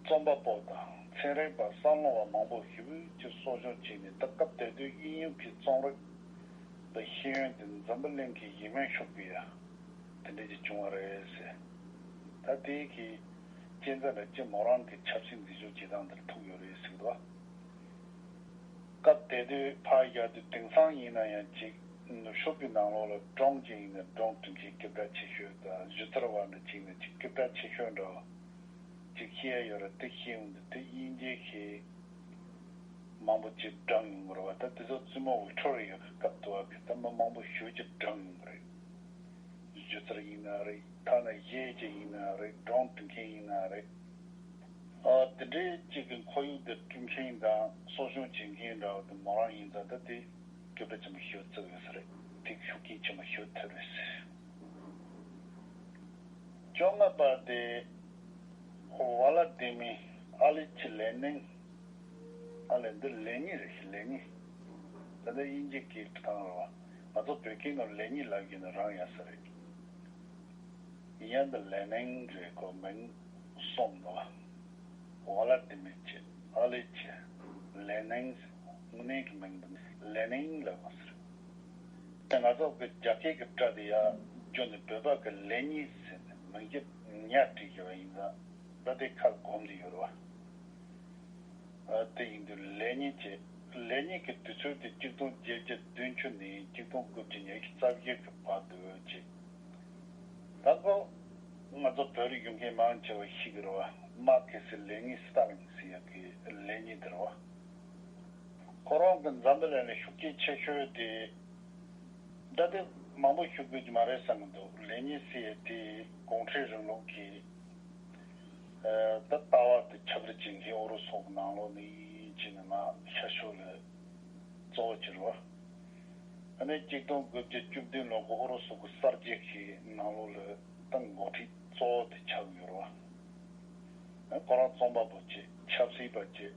རྩོམ་པ་པོ་དང་ཚན་རིག་པ་བསམ་བློ་བ་མང་པོ་ཞེ་པོ་ཅིག་གསོ་སྐྱོང་བྱས་ནས། ད་སྐབས་དེ་དུས་དབྱིན་ཡུལ་གྱི་རྩོམ་རིག་ལ་ཤེས་ཡོན་དེ་འཛམ་བུ་གླིང་གི་ཡིད་སྨོན་ཤོར་གི་ཡ་དེ་འདྲ་ཅིག་བྱུང་བ་རེད་ཟེར། ད་དེ་གི་གཅན་ཚ་འདྲ་ཅིག་མོ་རང་གི་ཆབ་སྲིད་འཛིན་སྐྱོང་བྱེད་སྟངས་དེར་ཐུག་ཡོད་རེད་ཟེར་གི་འདུག་སྐབས་དེ་དུས་ཕར་བཞག་དུས་དེང་སང་ཡིན་ན་ཡང་ཅིག་ནུབ་ཕྱོགས་ཀྱི་ནང་ལོགས་ལ་སྒྲུང་ཅིག་ཡིན་ན་སྒྲུང་འབྲི་མཁན་སྐད་གྲགས་ཆེ་ཤོས་དང་། སྒྱུ་རྩལ་བ་འདྲ་ཅིག་ཡིན་ན་ཅིག་སྐད་གྲགས་ཆེ་ཤོས་འདྲ་བ་ཅིག་ཤེས་ཡ་ཡོད་རེད། དེ་ཤེས་ཡོང་དུས་དེ་དབྱིན་ཇི་གི་མང་པོ་ཅིག་བགྲངས་ཡོང་གི་རེད་བ། ད་དེ་ཚོ་བཙུན་མོ་ཝིག་ཊོ་རི་ཡ་གི་སྐབས་དུ་བ་གི་ད་མི་མང་པོ་ཞེ་པོ་ཅིག་བགྲངས་ཡོང་གི་རེད། སྒྱུ་རྩལ་ཡིན་ན་རེད། ཐ་ན་གཞས་ཅིག་ཡིན་ན་རེད། སྒྲུང་འབྲི་མཁན་ཡིན་ན་རེད། ཨ་དེ་འདྲའི་གཅིག་གི་ཁོར་ཡུག་དེ་སྐྲུན་མཁན་དང་གསོ་སྐྱོང་བྱེད་མཁན་འདྲ་བ་དེ་མོ་རང་ཡིན་ཙང་། ད་དེ་སྐད་གྲགས་ཆེན་པོ་ཞེ་པོ་བརྩི་གི་ཡོད་ས་རེད། དེ་ཤུགས་རྐྱེན་ཆེན་པོ་ཞེ་པོ་ཐེབས་རེད་ཟེར། བཅོ་ལྔ་པ་དེ་ཝ་ལ་དི་མི་ཨ་ལི་ཆི་ལེ་ནིན། ཨ་ལེ་འདི་ལེ་ཉིན་རེད། ལེ་ཉིན། ད་ལྟ་དབྱིན་ཇི་སྐད་བཏང་རོགས། ང་ཚོ་བོད་སྐད་ནང་ལེ་ཉིན་ལབ་ཀྱི་ན་རང་ཡ་ས་རེད། ཡིན་ཡང་འདི་ལེ་ནིང་རེད། ཁོ་མིང་གསུམ་འདུག་ཝ་ལ་དི་མིར་ཆི། ཨ་ལི་ཆི། ལེ་ནིང་ཟེར། དངོས་གནས་ཀྱི་མིང་འདི་ལེ་ནིང་ལབ་པ་ཟེར། དེ་ང་ཚོ་གི་རྒྱ་སྐད་ཀྱི་སྒྲ་དེ་ཡར་བསྒྱུར་ནས་བོད་པ་གི་ལེ་ཉིན་ཟེར་ནས་མིང་རྒྱབ་ཉ་བྲིས་བཞག་པ་ཡིན་ཙང་། ད་དེ་ཁ་སྒོམ་དུ་ཡོད་རེད་བ། ཨ་དེ་ཡིན་དུས་ལེ་ཉིན་བྱས། ལེ་ཉིན་གྱི་དུས་ཚོད་དེ་གཅིག་སྟོང་བརྒྱད་བརྒྱ་བདུན་ཅུ་ནས་གཅིག་སྟོང་དགུ་བརྒྱ་ཉི་ཤུ་རྩ་བཞི་གི་བར་དུ་བྱས། ད་ཁོ་ང་ཚོ་བོད་རིགས་ཡོད་མཁན་མང་ཆེ་བ་ཤེས་ཀྱི་རེད་བ། མར་ཁེ་སི་ལེ་ཉིན་སི་ཏཱ་ལིན་ཟེར་ཡག་གི་ལེ་ཉིན་དེ་རེད་བ། ཁོ་རང་གི་འཛམ་བུ་གླིང་ལ་ཤུགས་རྐྱེན་ཆེ་ཤོས་དེ། ད་དེ་མང་པོ་ཞུ་དགོས་ཀྱི་མ་རེད་བསམ་གྱི་འདུག་ལེ་ཉིན་ཟེར་ཡག་དེ་གུང་ཁྲན་རིང་ལུགས་ཀྱི། ཨ་ད་ལྟ་བ་དེ་ཁྱབ་རེ་བྱེད་མཁན་ཨུ་རུ་སུ་གི་ནང་ལོགས་ནས་ཡིན་ཅེས་ནས་ང་ཤར་ཕྱོགས་ལ་གཙོ་བོ་བྱེད་རོགས། ཨ་ནི་གཅིག་སྟོང་དགུ་བརྒྱ་བཅུ་བདུན་ལོ་གི་ཨུ་རུ་སུ་གི་གསར་བརྗེ་གི་ནང་ལོགས་ལ་ད་འགོ་ཁྲིད་གཙོ་བོ་དེ་ཆགས་ཡོད་རོགས། ཨ་ཁོ་རང་རྩོམ་པ་པོ་བྱས། ཆབ་སྲིད་པ་བྱས།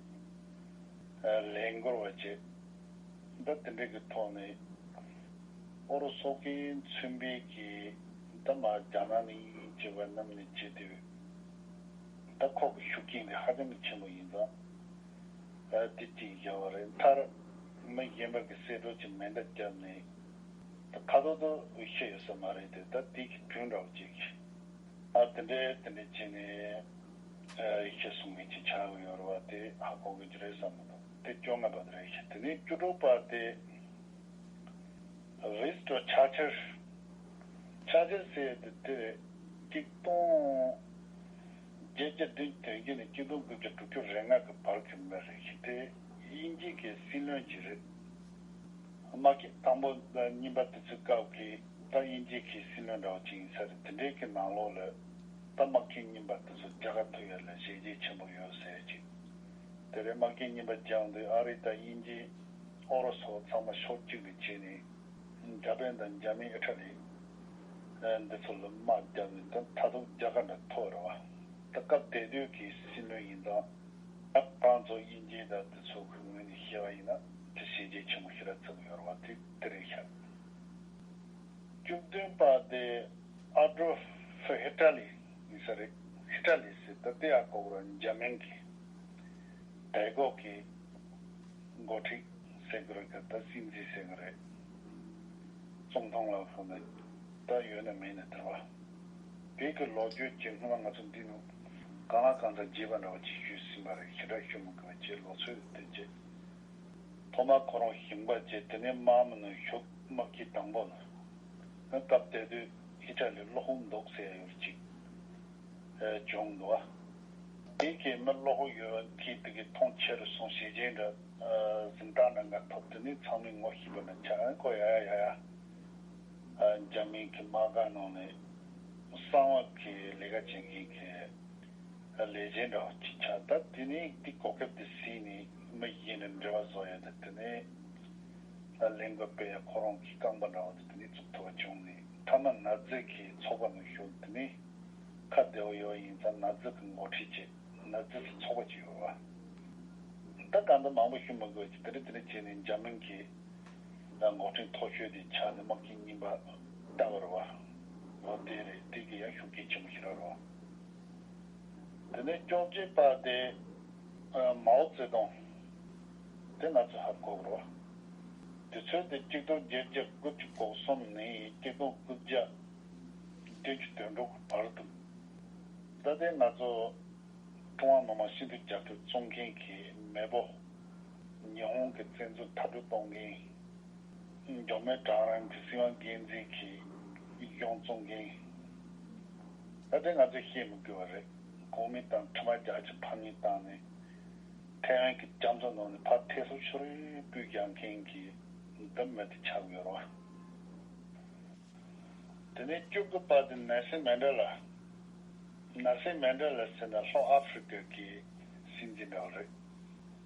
ཨ་ལས་འགུལ་བ་བྱས། ད་དེ་འདྲ་གི་ཐོག་ནས་ཨོ་རོ་སོག་གི་མཚོན་པའི་གི་ད་མ་རྒྱ་ནག་ནས་བྱེད་པ་རྣམས་ནས་བྱེད་དུས། ད་ཁོ་གི་ཤུགས་རྐྱེན་དེ་ཧ་ཅང་གི་ཆེན་པོ་ཡིན་ཙང་། ཨ་དེ་གཅིག་བཞག་པ་རེད། མཐར་མི་གཞན་པ་གི་གསེད་གྲོགས་ཀྱི་མེ་མདའ་བརྒྱབ་ནས། ད་ཁ་ཐོག་ཏུ་འོས་ཤེས་ཡོད་ས་མ་རེད་དེ། ད་དེ་གི་དོན་འདྲ་བོ་ཅིག་ཨ་དེ་འདྲས་དེ་འདྲས་བྱས་ནས་ཨ་ཡིག་ཆ་གསུང་མཁན་ཅིག་ཆགས་ཡོད་རེད་བ། དེ་ཧ་གོ་གི་རེད་བསམ་གི་འདུག་དེ་བཅོ་ལྔ་པ་དེ་རེད་ཤག་དེ་ནས་བཅུ་དྲུག་པ་དེ་ཝིན་སི་ཊོན་ཆར་ཆར། ཆར་ཆར་ཟེར་དེ་དེ་གཅིག་སྟོང་བརྒྱད་བརྒྱ་བདུན་ཅུ་དོན་བརྒྱད་ནས་གཅིག་སྟོང་དགུ་བརྒྱ་དྲུག་ཅུ་རེ་ལྔ་གི་བར་གྱི་མི་རེད་ཤག་དེ་དབྱིན་ཇི་གི་སྲིད་བློན་ཅིག་རེད། དམག་ཁྲིམས་དང་པོ་གཉིས་པ་དེ་ཚོའི་སྐབས་ཀྱི་ད་དབྱིན་ཇི་གི་སྲིད་བློན་འདྲ་བོ་ཅིག་ཡིན་ས་རེད། དེ་འདྲའི་གི་ནང་ལོགས་ལ་ད་དམག་ཁྲིམས་གཉིས་པ་དེ་ཚོ་རྒྱལ་ཁ་ཐོབ་ཡ་ལ་བྱས་རྗེས་ཆེན་པོ་ཡོད་ཟེར་ཅིག་དེ་རེད། དམག་ཁྲིམས་གཉིས་པ་བརྒྱབ་དུས་ཨ་རི་དང་དབྱིན་ཇི་ཨོ་རོ་སོགས་ཚང་མ་ཕྱོགས་གཅིག་ཏུ་བྱས་ནས་འཇར་པན་དང་འཇར་མན་ཨི་ཊ་ལི་འདི་ཚོ་ལ་དམག་བརྒྱབ་ནས་ད་མཐར་ཐུག་རྒྱལ་ཁ་འདྲ་ཐོབ་རེད་བ། ད་སྐབས་དེ་དུས་ཀྱི་སྲིད་བློན་ཡིན་ཙང་། ད་ང་ཚོ་དབྱིན་ཇི་དང་དེ་ཚོ་གི་ངོས་ནས་བཤད་པ་ཡིན་ན་དེ་བྱས་རྗེས་ཆེན་པོ་ཞེ་དྲག་བརྩི་གི་ཡོད་རེད་བ། དེ་དེ་རེད་ཤག་བཅུ་བདུན་པ་དེ་ཨ་ཌོལ་ཧི་ཊ་ལི་ཡིན་ས་རེད། ཧི་ཊ་ལི་ཟེར་ད་དེ་ཨ་ཀོ་ར་འཇར་མན་གི་བལ་འགོག་གི་འགོ་ཁྲིད་ཟེར་གི་རེད་ག་ད་སྲིད་འཛིན་ཟེར་གི་རེད། ཙུང་ཐུང་ལ་ཧོ་ནི་ད་ཡོད་ན་མེད་ན་དེ་བ། དེ་གི་ལོ་རྒྱུས་ཀྱི་སྔོན་མ་ང་ཚོ་འདི་ནང་གང་ལ་གང་འཚམ་རྒྱས་པ་འདྲ་བ་ཅིག་ཞུས་ཟིན་པ་རེད། ཞེ་དྲག་ཞུ་མི་དགོས་པ་བྱས། ལོ་ཚོད་དེ་བྱས། ཐོག་མར་ཁོ་རང་ཞིང་པ་བྱས། དེ་ནས་དམག་མི་ནང་ཞུགས། དམག་སྤྱི་དང་པོ་ནི་སྐབས་དེ་དུས་ཧི་ཊ་ལི་བློ་ཁོག་འདུག་ཟེར་ཡ་ཡོད་ཅིག་བྱུང་འདུག་ཨ། དེ་གའི་མི་བློ་ཁོག་ཡོད་མཁན་དེ་གའི་མཐོང་ཆེ་རུ་སོང་། བྱས་རྗེས་འདྲ་འཛིན་སྟངས་འདྲ་འགའ་ཐོབ། དེ་ནས་ཚང་མས་ངོ་ཤེས་པ་འདྲ་ཆགས། ཁོ་ཡ་ཡ་ཡ་ཡ་ འཇར་མན་གྱི་དམག་སྒར་ནང་ནས་གསང་བ་གི་ལས་ཀ་བྱེད་མཁན་གྱི་ལས་བྱེད་འདྲ་བ་ཅིག་ཆགས། ད་དེ་ནས་དེ་གོ་སྐབས་དེ་ཟིན་ནས་མི་གཞན་ནས་འབྲེལ་བ་བཟོ་ཡ་དེ། དེ་ནས་ལས་འགུལ་སྤེལ་ཡ་ཁོ་རང་གི་རྐང་པ་འདྲ་བ་དེ་དེ་ནས་བཙུགས་ཐུབ་པ་བྱུང་ནས། མཐའ་མ་ན་ཛི་གི་ཚོགས་པ་ནང་ཞུགས། དེ་ནས་ཁ་བདེ་བོ་ཡོད་ཡིན་ཙང་ན་ཛི་གི་འགོ་ཁྲིད་བྱས། ན་ཛི་གི་ཚོགས་པ་ཅིག་ཡོད་པ། ད་གང་ལྟར་མང་པོ་ཞུ་མི་དགོས་ཀྱི། དེ་འདྲ་དེ་འདྲ་བྱས་ནས་འཇར་མན་གྱི་ད་འགོ་འདྲེན་མཐོ་ཤོས་དེ་ཆགས་ནས་དམག་ཆེན་གཉིས་པ་བཏབ་པ་རེད་བ། འོ་དེ་རེད། དེ་གི་ཡང་ཤུགས་རྐྱེན་ཆེན་པོ་ཞིག་རག་རེད་བ། དེ་ནས་བཅོ་བརྒྱད་པ་དེ་ཨ་མའོ་ཙེ་ཏུང་དེ་ང་ཚོ་ཧ་གོ་དགོས་རེད་བ། དུས་ཚོད་དེ་གཅིག་སྟོང་བརྒྱད་བརྒྱ་དགུ་བཅུ་གོ་གསུམ་ནས་གཅིག་སྟོང་དགུ་བརྒྱ་བདུན་ཅུ་དོན་དྲུག་གི་བར་དུ། ད་ལྟའི་ང་ཚོ་ཀྲུང་ཧྭ་མི་དམངས་སྤྱི་མཐུན་རྒྱལ་ཁབ་བཙོང་མཁན་གྱི་མེས་པོ། ཉི་ཧོང་གི་བཙན་འཛུལ་མཐར་སྐྲོད་གཏོང་མཁན། མགྱོགས་མེད་གྲང་རིམ་གྱི་སྲིད་དབང་སྒེར་འཛིན་གྱི་གཞུང་བཙོང་མཁན། ད་ལྟའི་ང་ཚོས་བཤད་མི་དགོས་པ་རེད། གོང་མའི་དང་ཁྲིམས་རྒྱ་ཆེ་ཕམ་ཉེས་བཏང་ནས། ཐའེ་ཝན་གྱི་རྒྱ་མཚོ་ནང་ནས་ཕར་ཐལ་སྲོག་ཤོར་བུད་རྒྱག་མཁན་གྱི་འདི་མི་དེ་ཆགས་ཡོད་རེད་བ། དེ་ནས་བཅུ་དགུ་པ་དེ་ནེལ་སན་མན་ཌེ་ལ། ནེལ་སན་མན་ཌེ་ལ་ཟེར་ན་ལྷོ་ཨ་ཧྥི་རི་ཀ་གི་སྲིད་འཛིན་འདྲ་བ་རེད།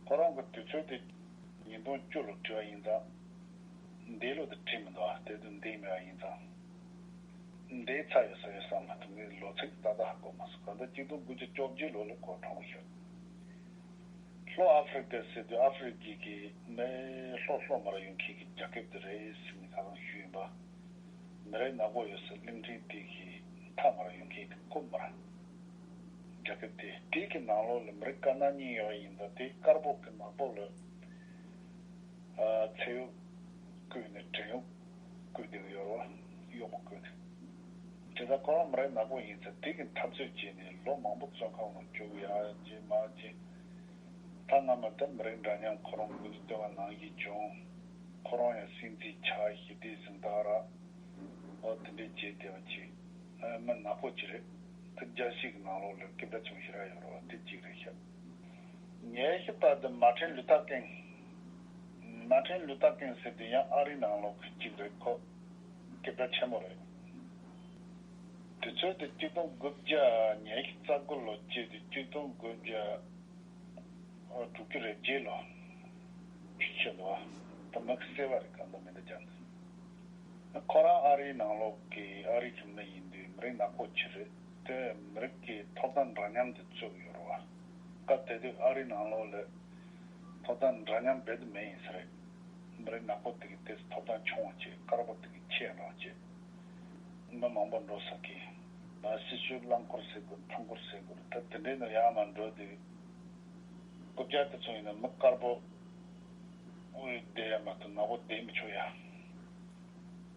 ཁོ་རང་གི་དུས་ཚོད་དེ་ཉིས་སྟོང་བཅུ་ལོ་བྲིས་པ་ཡིན་ཙང་། འདས་ལོ་དེ་བྲིས་མི་འདུག་ཨ། དེ་དུས་འདས་མེད་པ་ཡིན་ཙང་། འདས་ཚར་ཡོད་ས་ཡོད་བསམ་མ་ཐུབ། ངས་ལོ་ཚིགས་ཏག་ཏག་ཧ་གོ་མ་སོང་། གང་ལྟར་གཅིག་སྟོང་དགུ་བརྒྱ་བཅོ་བརྒྱད་ལོ་ལ་ཁོ་གྲོངས་ཤག་ལྷོ་ཨ་ཧྥི་རི་ཀ་ཟེར་དུས་ཨ་ཧྥི་རི་ཀའི་གི་མི་ལྷོ་ལྷོ་མར་ཡོང་མཁན་གྱི་རྒྱལ་ཁབ་དེ་རེད་ཟེར་ནས་ཁ་སང་ཞུས་ཡིན་པ། མི་རེ་ནག་པོ་ཡོད་ས་གླིང་ཕྲན་དེ་གི་མཐའ་མར་ཡོང་མཁན་གྱི་ཁོ་མར་རྒྱལ་ཁབ་དེ་དེ་གི་ནང་ལོགས་ལ་མི་རེ་དཀར་ནག་གཉིས་ཡོད་ཡིན་ད། དེ་དཀར་པོ་གི་ནག་པོ་ལ་ཚེ་ཡོད་བརྐོས་ནས་བྲན་གཡོག་བརྐོས་བསྡད་ཀྱི་ཡོད་རེད་བ། གཡོག་མོ་བརྐོས་ནས། དེ་ལྟར་ཁོ་རང་མི་རེ་ནག་པོ་ཡིན་ཚེ་དེ་གི་འཐབ་རྩོད་བྱས་ནས་ལོ་མང་པོ་བཙོན་ཁང་ནང་བཅུག་ཡ་བྱས་མ་བྱས། ད་སྔ་མ་ད་མི་རིགས་འདྲ་མཉམ་ཁོ་རང་ངོས་འཛིན་བསྟོད་པ་ནང་བཞིན་བྱུང་། ཁོ་རང་ཡང་སྲིད་འཛིན་ཆགས། ཞི་བདེ་གཟེངས་རྟགས་རག་འོ་དེ་འདྲའི་བྱས་བསྡད་པ་ཅིག་མི་ནག་པོ་ཅིག་རེད། ད་རྒྱལ་སྤྱི་གི་ནང་ལོགས་ལ་སྐད་གྲགས་ཆེན་པོ་ཞེ་དྲག་ཡོད་རེད་བ། དེ་གཅིག་རེད་ཤག་ཉི་ཤུ་པ་དེ་མར་ཊིན་ལུ་ཐར་ཀིང་། མར་ཊིན་ལུ་ཐར་ཀིང་ཟེར་དེ་ཡང་ཨ་རིའི་ནང་ལོགས་ཀྱི་གཅིག་རེད། ཁོ་སྐད་གྲགས་ཆེན་པོ་རེད། དུས་ཚོད་དེ་གཅིག་སྟོང་དགུ་བརྒྱ་ཉི་ཤུ་རྩ་དགུ་ལོ་བྱས་ཏེ་གཅིག་སྟོང་དགུ་བརྒྱ་དྲུག་ཅུ་རེ་བརྒྱད་ལོ་ཕྱི་ལོ། ད་མི་གི་སེ་བ་རེད། གང་ལྟར་མི་འདྲ་ཀྱང་འདུག་ཁོ་རང་ཨ་རིའི་ནང་ལོགས་ཀྱི་ཨ་རིའི་གཞུང་ནས་ཡིན་དུས་མི་རིགས་ནག་པོ་ཅིག་རེད། དེ་མི་རིགས་ཀྱི་ཐོབ་ཐང་འདྲ་མཉམ་དེ་རྩོད་ཀྱི་ཡོད་རེད་བ། སྐབས་དེ་དུས་ཨ་རིའི་ནང་ལོགས་ལ་ཐོབ་ཐང་འདྲ་མཉམ་རྦད་དེ་མེད་ཡིན་ས་རེད། མི་རིགས་ནག་པོ་དེ་གི་དེ་ཐོབ་ཐང་ཆུང་བ་བྱས། དཀར་པོ་དེ་གི་ཆེ་འདྲ་བ་བྱས། མི་མང་པོ་འགྲོ་ས་གི་ད་སྲི་ཞུ་རླངས་འཁོར་ཟེར་དགོས། འཕྲུལ་འཁོར་ཟེར་དགོས། ད་དེ་འདྲའི་ནང་ཡར་མར་འགྲོ་དུས་རྐུབ་བཀྱག་དེ་ཚོ་ཡིན་ན་མི་དཀར་པོ་དབུས་བསྡད་ཡ་མ་གཏོགས་ནག་པོ་བསྡད་མི་ཆོག་ཡ།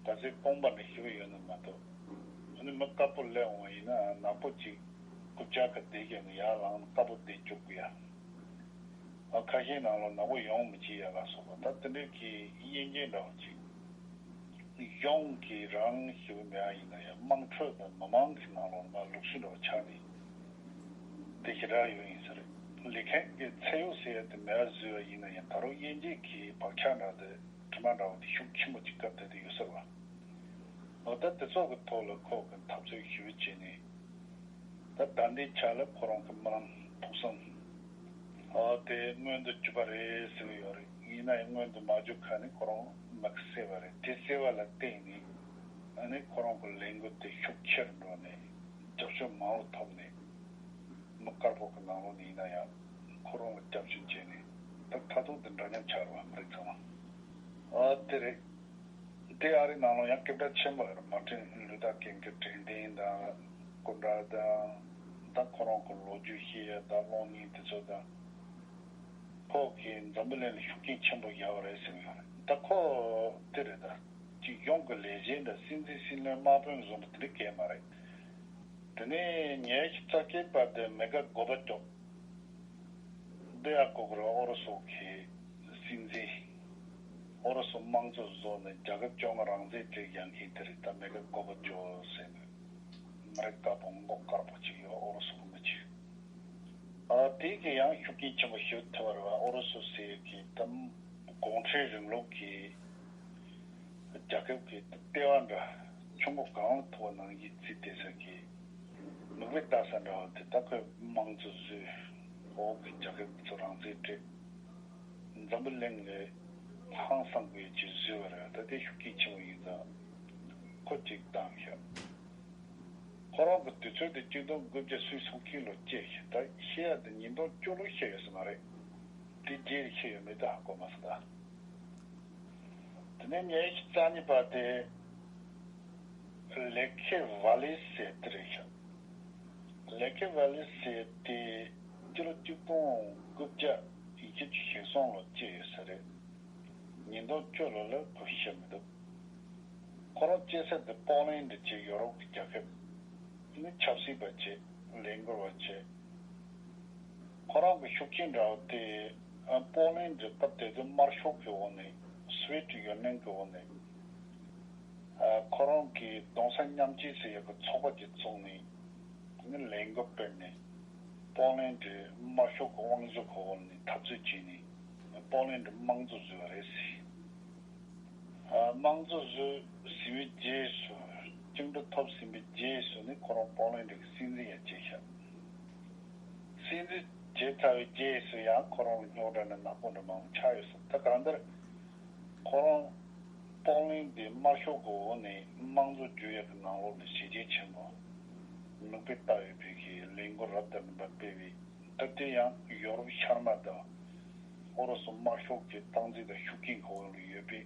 ག་ཚོད་དཔུང་པ་འདྲ་ཞེ་པོ་ཡོད་ན་མ་གཏོགས། ཨ་ནི་མི་དཀར་པོ་སླེབས་འོང་བ་ཡིན་ན་ནག་པོ་ཅིག་རྐུབ་བཀྱག་ག་བསྡད་ཀྱང་ཡར་ལངས་ནས་དཀར་པོ་བསྡད་བཅུག་གི་ཡ། ཨ་ཁ་ཤས་ནང་ལོགས་ནག་པོ་ཡོང་མི་བྱེད་ཡ་ལ་སོགས་པ་ད་དེ་འདྲའི་གི་དབྱེ་འབྱེད་འདྲ་བོ་ཅིག་གཞུང་གི་རང་ཞེ་པོ་མེད་པ་ཡིན་ན་ཡང་དམངས་ཁྲོད་དང་མི་མང་གི་ནང་ལོགས་མར་ལུག་ཤུ་འདྲ་བོ་ཆགས་ནས་དེ་ཞེ་དྲག་ཡོད་ཡིན་ས་རེད། ལས་མཁན་གྱི་ཚད་ཡོད་ཟེར་ཡ་དེ་མེད་པ་བཟོས་པ་ཡིན་ན་ཡང་ད་རུང་དབྱེ་འབྱེད་ཀྱི་བག་ཆགས་འདྲ་དེ་དྲི་མ་འདྲ་བོ་དེ་ཤུགས་ཆེན་པོ་ཅིག་སྐབས་དེ་དུས་ཡོད་ས་རེད་བ། འོ་ད་དེ་ཚོ་གི་ཐོག་ལ་ཁོ་གི་འཐབ་རྩོད་ཞེ་པོ་བྱས་ནས། ད་ད་ལྟའི་ཆ་ལ་ཁོ་རང་གི་རྨི་ལམ་ཕུགས་བསམ། ཨོ་དེ་མངོན་དུ་གྱུར་པ་རེད་ཟེར་གྱི་ཡོད་རེད། ཡིན་ན་ཡང་མངོན་དུ་མ་གྱུར་ཁ་ནས་ཁོ་རང་མི་གི་སེ་བ་རེད། དེ་སེ་བ་ལ་བརྟེན་ནས་ཨ་ནི་ཁོ་རང་གི་ལས་འགུལ་དེ་ཤུགས་ཆེར་འགྲོ་ནས་རྒྱབ་སྐྱོར་མང་པོ་ཐོབ་ནས། མི་དཀར་པོ་གི་ནང་ལོགས་ནས་ཡིན་ན་ཡང་ཁོ་རང་ལ་རྒྱབ་སྐྱོར་བྱས་ནས་ད་མཐར་ཐུག་དེ་འདྲ་མཉམ་ཆགས་རེད་བ། མི་རིགས་ཚང་མ། ཨོ་དེ་རེད། དེ་ཨ་རིའི་ནང་ལོགས་ཡང་སྐད་གྲགས་ཆེན་པོ་ཡོད་རེད། མར་ཊིན་ལུ་ཐར་ཀིང་གི་དྲན་རྟེན་དང་སྐུ་འདྲ་དང་། ད་ཁོ་རང་གི་ལོ་རྒྱུས་བཤད་ཡ་དང་གློག་བརྙན་དེ་ཚོ་དང་། ཁོ་གིས་འཛམ་བུ་གླིང་ལ་ཤུགས་རྐྱེན་ཆེན་པོ་བཞག་པ་རེད་ཟེར་གྱི་ཡོད་རེད། ད་ཁོ་དེ་རེད། ད་སྤྱི་གཞུང་གི་ལས་བྱེད་འདྲ་སྲིད་འཛིན་སྲིད་བློན་དམག་དཔོན་བཟོ་འདྲ་དེ་འདྲ་གས་མ་རེད། དེ་ནས་ཉི་ཤུ་རྩ་བརྒྱད་པ་དེ་མེ་ཀ་གོར་བ་ཅོབ། འདི་ཡང་གོ་གི་རེད། ཨོ་རོ་སོ་གི་སྲིད་འཛིན། ཨོ་རོ་སོ་དམངས་གཙོ་བཟོ་ནས་རྒྱལ་ཁབ་བཅོ་ལྔ་རང་བཙན་སྤྲད་ཡང་མཁན་དེ་རེད། ད་མེ་ཀ་གོར་བ་ཅོབ་ཟེར་ནས་མི་རིགས་དཀར་པོ་མགོ་དཀར་པོ་ཅིག་ཡོད། ཨོ་རོ་སོ་གི་མི་ཅིག་ཨ་དེ་གི་ཡང་ཤུགས་རྐྱེན་ཆེན་པོ་ཞིག་ཐེབས་པ་རེད་བ། ཨོ་རོ་སོ་ཟེར་གི་ད་གུང་ཁྲན་རིང་ལུགས་ཀྱི་ རྒྱལ་ཁབ་ཀྱི་ལྟེ་བ་འདྲ་ཆུ་མགོ་གངས་ལ་ཐུག་པ་ནང་བཞིན་བརྩིས་བསྡད་ས་གི་མིག་དཔེ་ལྟ་ས་འདྲ་བ་དེ། ད་ཁོས་དམངས་གཙོ་བཟོས། འོག་གི་རྒྱལ་ཁབ་ཚོ་རང་བཙན་སྤྲད། འཛམ་བུ་གླིང་ལ་ཧང་སང་དགོས་ཀྱི་བཟོས་པ་རེད། ད་དེ་ཤུགས་རྐྱེན་ཆེན་པོ་ཡིན་ཙང་ཁོ་གཅིག་བཏང་ཤག་ཁོ་རང་གི་དུས་ཚོད་དེ་གཅིག་སྟོང་དགུ་བརྒྱ་སུམ་ཅུ་སོ་གཅིག་ལོ་སྐྱེས་ཤག་ད་བཤད་ཡ་དེ་ཉིས་སྟོང་བཅུ་ལོ་བཤད་ཡོད་ས་མ་རེད། དེ་རྗེས་ལ་བཤད་ཡོད་མེད་ད་ཧ་གོ་མ་སོང་ད། དེ་ནས་ཉི་ཤུ་རྩ་གཉིས་པ་དེ་ལེ་ཁེ་ཝ་ལེ་ཟེར་དེ་རེད་ཤག་ལེ་ཁེ་ཝ་ལེ་ཟེར་དེ་སྤྱི་ལོ་གཅིག་སྟོང་དགུ་བརྒྱ་བཞི་བཅུ་ཞེ་གསུམ་ལོ་སྐྱེས་ཡོད་ས་རེད། ཉིས་སྟོང་བཅུ་ལོ་ལ་ཁོ་ཤི་མི་འདུག་ཁོ་རང་སྐྱེས་ས་དེ་པོ་ལན་ཌི་བྱས་ཡོ་རོབ་ཀྱི་རྒྱལ་ཁབ་ནི་ཆབ་སྲིད་པ་བྱས། ལས་འགུལ་བ་བྱས། ཁོ་རང་གི་ཤུགས་རྐྱེན་འདྲ་བོ་དེ་ཨ་པོ་ལན་ཌི་སྐབས་དེ་དུས་དམར་ཤོག་གི་འོག་ནས་སོ་བི་ཡེ་ཊི་ཡུ་ནི་ཡན་གྱི་འོག་ནས་ཨ་ཁོ་རང་གི་གདུང་སེམས་མཉམ་སྐྱེད་ཟེར་ཡག་གི་ཚོགས་པ་ཅིག་བཙུགས་ནས་ནི་ལས་འགུལ་སྤེལ་ནས་པོ་ལན་ཌི་དམར་ཤོག་གི་དབང་བཟོ་གི་འོག་ནས་འཐབ་རྩོད་བྱས་ནས་པོ་ལན་ཌི་དམངས་གཙོ་བཟོས་པ་རེད་ཟེར། ཨ་དམངས་གཙོ་བཟོས་ཟིན་པའི་རྗེས་སུ། བཅིངས་འགྲོལ་ཐོབ་ཟིན་པའི་རྗེས་སུ་ནི་ཁོ་རང་པོ་ལན་ཌི་གི་སྲིད་འཛིན་ཡང་བྱས་ཤག་སྲིད་འཛིན་བྱས་ཚར་བའི་རྗེས་སུ་ཡང་ཁོ་རང་ལ་རྙོག་དྲ་ནི་ནག་པོ་འདྲ་མང་པོ་ཆགས་ཡོད་ས། ད་གང་ལྟར་ཁོ་རང་པོ་ལན་ཌི་དམར་ཤོག་གི་འོག་ནས་དམངས་གཙོ་བསྒྱུར་ཡག་གི་ནང་ལོགས་ལ་བྱས་རྗེས་ཆེན་པོ་མིག་དཔེ་ལྟ་ཡོད་པའི་གི་ལས་འགུལ་རབ་དང་རིམ་པ་སྤེལ་བའི། ད་དེ་ཡང་ཡོ་རོབ་ཤར་མ་དང་ཨུ་རུ་སུ་དམར་ཤོག་གི་སྟངས་འཛིན་དང་ཤུགས་རྐྱེན་གི་འོག་ལ་ཡོད་པའི་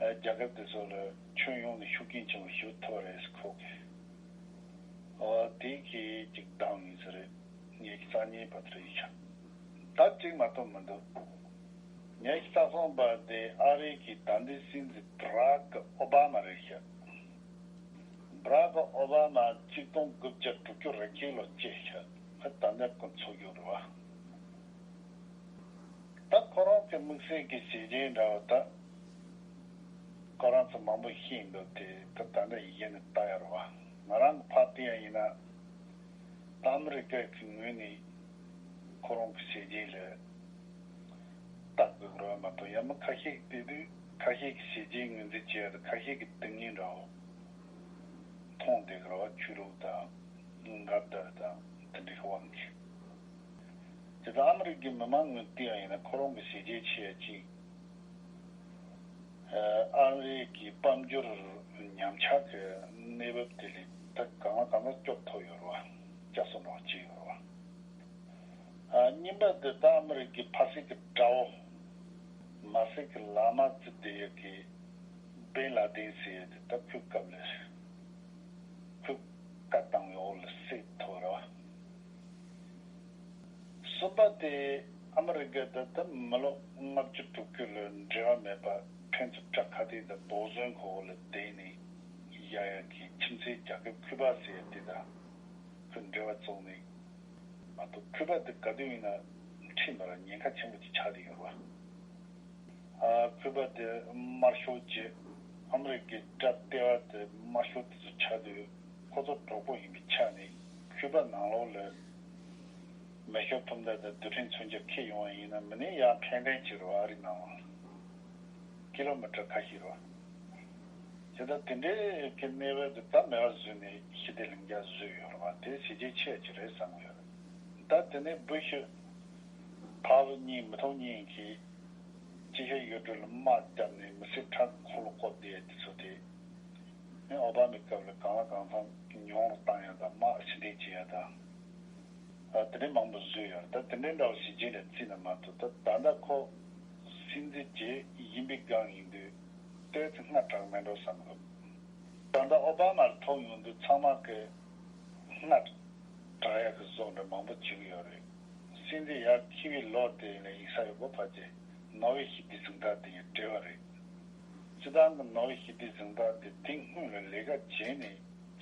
ཨ་རྒྱལ་ཁབ་དེ་ཚོ་ལ་ཁྱོན་ཡོངས་ནས་ཤུགས་རྐྱེན་ཆེན་པོ་ཞིག་ཐོབ་རེད་ཟེར་ཁོ་གིས། ཨོ་དེ་གི་གཅིག་བཏང་ཡིན་ས་རེད། ཉི་ཤུ་རྩ་གཉིས་པ་དེ་རེད་ཤག་ད་གཅིག་མ་གཏོགས་མི་འདུག་ཉི་ཤུ་རྩ་གསུམ་པ་དེ་ཨ་རི་གི་ད་ལྟའི་སྲིད་འཛིན་བྷ་རག་ཨོ་བྷ་མ་རེད་ཤག་བྷ་རག་ཨོ་བྷ་མ་གཅིག་སྟོང་དགུ་བརྒྱ་དྲུག་ཅུ་རེ་གཅིག་ལོ་སྐྱེས་ཤག་ད་ལྟ་ཁོ་འཚོ་རྒྱུ་རེད་བ། ད་ཁོ་རང་གི་དམིགས་བསལ་གྱི་བྱས་རྗེས་འདྲ་བོ་ད་ཁོ་རང་ཚོ་མང་པོ་ཤེས་འདུག་དེ་ད་ད་ལྟ་ཡི་གེ་ནས་ལྟ་ཡ་རེད་བ། ང་རང་གི་ཕར་བལྟས་ཡ་ཡིན་ན་ད་ཨ་མི་རི་ཀ་གི་ངོས་ནས་ཁོ་རང་གི་བྱས་རྗེས་ལ་ལྟ་དགོས་ཀྱི་རེད་བ་མ་གཏོགས། ཡང་མི་ཁ་ཤས་ཀྱིས་དེ་དུས་ཁ་ཤས་ཀྱིས་བྱས་རྗེས་ངོས་འཛིན་བྱེད་ཡ་དང་ཁ་ཤས་ཀྱིས་སྡུག་བསྔལ་འདྲ་བོ་མཐོང་བསྡད་ཀྱི་རེད་བ། ཆོས་ལུགས་དང་འགལ་ཟླ་དང་དེ་འདྲའི་དབང་གིས། དེ་ལྟར་ཨ་མི་རི་ཀའི་མི་མང་ངོས་བལྟས་པ་ཡིན་ན་ཁོ་རང་གི་བྱས་རྗེས་ཆེ་བ་གཅིག་ཨ་རིའི་གི་དཔལ་འབྱོར་ཉམས་ཆག་གི་གནས་བབ་དེ་ལས་ད་གང་ལ་གང་འཚམ་སྐྱོབ་ཐུབ་ཡོད་རེད་བ། སྐྱབས་སུ་འགྲོ་བ་བྱས་ཡོད་རེད་བ། ཨ་གཉིས་པ་དེ་ད་ཨ་མི་རི་ཀའི་ཕ་སྲིད་ཀྱི་དགྲ་བོ་མ་སྲིད་ཀྱི་ལག་དམར་བརྩི་བསྡད་ཡོད་ཀྱི་བེན་ལ་དིན་ཟེར་ཡོད་དེ་ད་ཁོའི་སྐབས་ལ་ཁོས་བཀའ་བཏང་བའི་འོག་ལ་བསད་ཐུབ་རེད་བ། གསུམ་པ་དེ་ཨ་མི་རི་ཀ་དང་ད་མི་ལོ་ལྔ་བཅུ་དྲུག་ཅུ་ལ་འབྲེལ་བ་མེད་པ་ཕན་ཚུན་དགྲ་ཁ་གཏད་དང་དོགས་ཟོན་གྱི་འོག་ལ་བསྡད་ནས་ཡ་ཡ་གི་ཁྱིམ་མཚེས་རྒྱལ་ཁབ་ཁུ་པ་ཟེར་ཡ་དེ་དང་ཁོས་འབྲེལ་བ་བཙུགས་ནས་མ་གཏོགས་ཁུ་པ་དེ་ག་དུས་ཡིན་ན་ཁྲིམས་ལ་ཉེན་ཁ་ཆེན་པོ་ཅིག་ཆགས་བསྡད་ཡོད་རེད་བ། ཨ་ཁུ་པ་དེ་དམར་ཤོག་བྱས་ཨ་མི་རི་ཀའི་དགྲ་ལྟེ་བ་དེ་དམར་ཤོག་དེ་ཚོ་ཆགས་དུས་ཁོ་ཚོ་གྲོགས་པོ་ཡིན་པའི་ཆ་ནས་ཁུ་པ་ནང་ལོགས་ལ་མེ་ཤོག་འཕུར་མདའ་དང་རྡུལ་ཕྲན་མཚོན་ཆ་འཁྱེར་ཡོང་བ་ཡིན་ན་མི་ནས་ཡར་ཕན་ཕན་བྱེད་རོགས། ཨ་རི་ནང་ལ་ཀི་ལོ་མི་ཊར་ཁ་ཤས་རོགས། དེ་ལྟར་དེ་འདྲའི་གི་གནས་བབ་དེ་ད་མེད་པ་བཟོས་ནས་ཞི་བདེ་ལྷིང་འཇགས་བཟོས་ཡོད་རེད་བ། དེ་བྱས་རྗེས་ཆེ་བ་ཅིག་རེད་བསམ་གྱི་ཡོད་རེད། ད་དེ་ནས་བུ་ཤི་ཕ་བུ་གཉིས་མི་ཐོག་གཉིས་ཀྱིས་ཅི་ཤེས་ཡོད་དྲུག་ལ་དམག་བརྒྱབ་ནས་མི་སེར་ཁྲག་འཁོར་ལོ་བསྐོར་བསྡད་ཡ་དེ་ཚོ་དེ་ནི་ཨོ་བྷ་མའི་སྐབས་ལ་གང་ལ་གང་འཚམ་ཉུང་རུ་བཏང་ཡ་དང་དམག་ཕྱིར་འཐེན་བྱེད་ཡ་དང་། ཨ་དེ་འདྲའི་མང་པོ་བཟོས་ཡོད་རེད། ད་དེ་འདྲའི་འདྲ་བོ་བྱས་རྗེས་ལ་བརྩིས་ན་མ་གཏོགས་ད་ད་ལྟ་ཁོ་སྲིད་འཛིན་བྱས་ཡིན་པའི་སྒང་ཡིན་དུས་ཏོག་ཙམ་སྔ་དྲགས་མེད་འགྲོ་བསམ་གི་འདུག་ད་ལྟ་ཨོ་བྷ་མར་ཐོབ་ཡོང་དུས་ཚང་མ་གི་སྔ་དྲགས་ཡག་གི་བཟོ་འདྲ་མང་པོ་བྱེད་ཀྱི་ཡོད་རེད། སྲིད་འཛིན་ཡར་འཁྱེར་བའི་ལོ་དེ་ལ་ཡིག་ཚགས་ཡོད་པ་ཕལ་ཆེར་ནོ་བེལ་ཞི་བདེའི་གཟེངས་རྟགས་དེ་ཡང་སྤྲད་པ་རེད། སྤྱིར་བཏང་གི་ནོ་བེལ་ཞི་བདེའི་གཟེངས་རྟགས་དེ་དེ་སྔོན་ལ་ལས་ཀ་བྱས་ནས་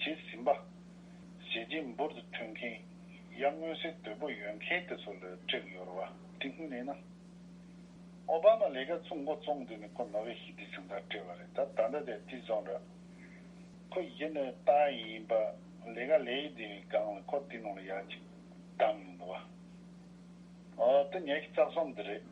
བྱས་ཟིན་པ། བྱས་རྗེས་འབུར་དུ་ཐོན་མཁན། ཡར་མངོན་གསལ་དོད་པོ་ཡོད་མཁན་དེ་ཚོ་ལ་སྤྲད་ཀྱི་ཡོད་རེད་བ། དེ་སྔོན་ལ་ཡིན་ན། ཨོ་བྷ་མ་ལས་ཀ་ཚུགས་འགོ་བཙུགས་དུས་ནས་ཁོ་ནོ་བེལ་ཞི་བདེའི་གཟེངས་རྟགས་སྤྲད་པ་རེད། ད་ད་ལྟ་དེ་དེ་བཟོ་འདྲ། ཁོ་གཞི་ནས་ལྟ་ཡིན་པ་ལས་ཀ་ལས་ཡི་དེའི་སྒང་ལ་ཁོ་དེ་ནང་ལ་ཡར་ཅིག་བདམས་ཡོང་འདུག་བ། ཨོ་དེ་ཉི་ཤུ་རྩ་གསུམ་དེ་རེད།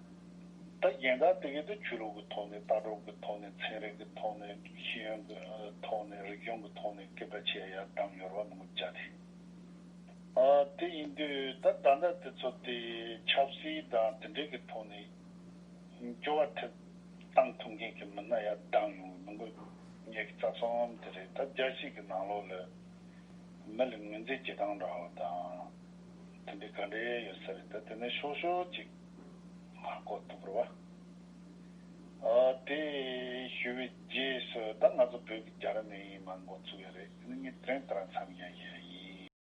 ད་གཞན་དག་དེ་གའི་དུ་ཆོས་ལུགས་ཀྱི་ཐོག་ནས། ལྟ་གྲུབ་ཀྱི་ཐོག་ནས། ཚན་རིག་གི་ཐོག་ནས། ཤེས་ཡོན་གྱི་ཐོག་ནས། རིག་གཞུང་གི་ཐོག་ནས་སྐད་ཆ་བཤད་ཡ་གདམ་ཡོད་རེད་བ། མང་པོ་བྱ་དེ། ཨ། དེ་ཡིན་དུས་ད་ད་ལྟ་དེ་ཚོ་དེ་ཆབ་སྲིད་དང་དེ་འདྲའི་གི་ཐོག་ནས་འགྱུར་བ་ཐེབས་བཏང་ཐུབ་མཁན་གྱི་མི་སྣ་ཡར་བདམས་ཡོང་། མི་མགོ་ཉེ་གི་རྩ་གསུམ་དེ་རེད། ད་རྒྱལ་སྤྱི་གི་ནང་ལོགས་ལ་མི་ལ་ངོས་འཛིན་བྱེད་སྟངས་འདྲ་བ་དང་། དེ་འདྲའི་ག་འདྲའི་ཡོད་ས་རེད། ད་དེ་ནས་ཤོག་ཤོག་ཅིག་ཧ་གོ་ཐུབ་རེད་བ། ཨ། དེ་ཞུ་བའི་རྗེས་སུ་ད་ང་ཚོ་བོད་ཀྱི་རྒྱལ་རབས་ནས་ཡིན་མ་འགོ་ཚུགས་ཡ་རེད། དེ་ནས་ངས་དེ་རིང་ལྟར་མཚམས་བཞག་བཞག་ཡིན།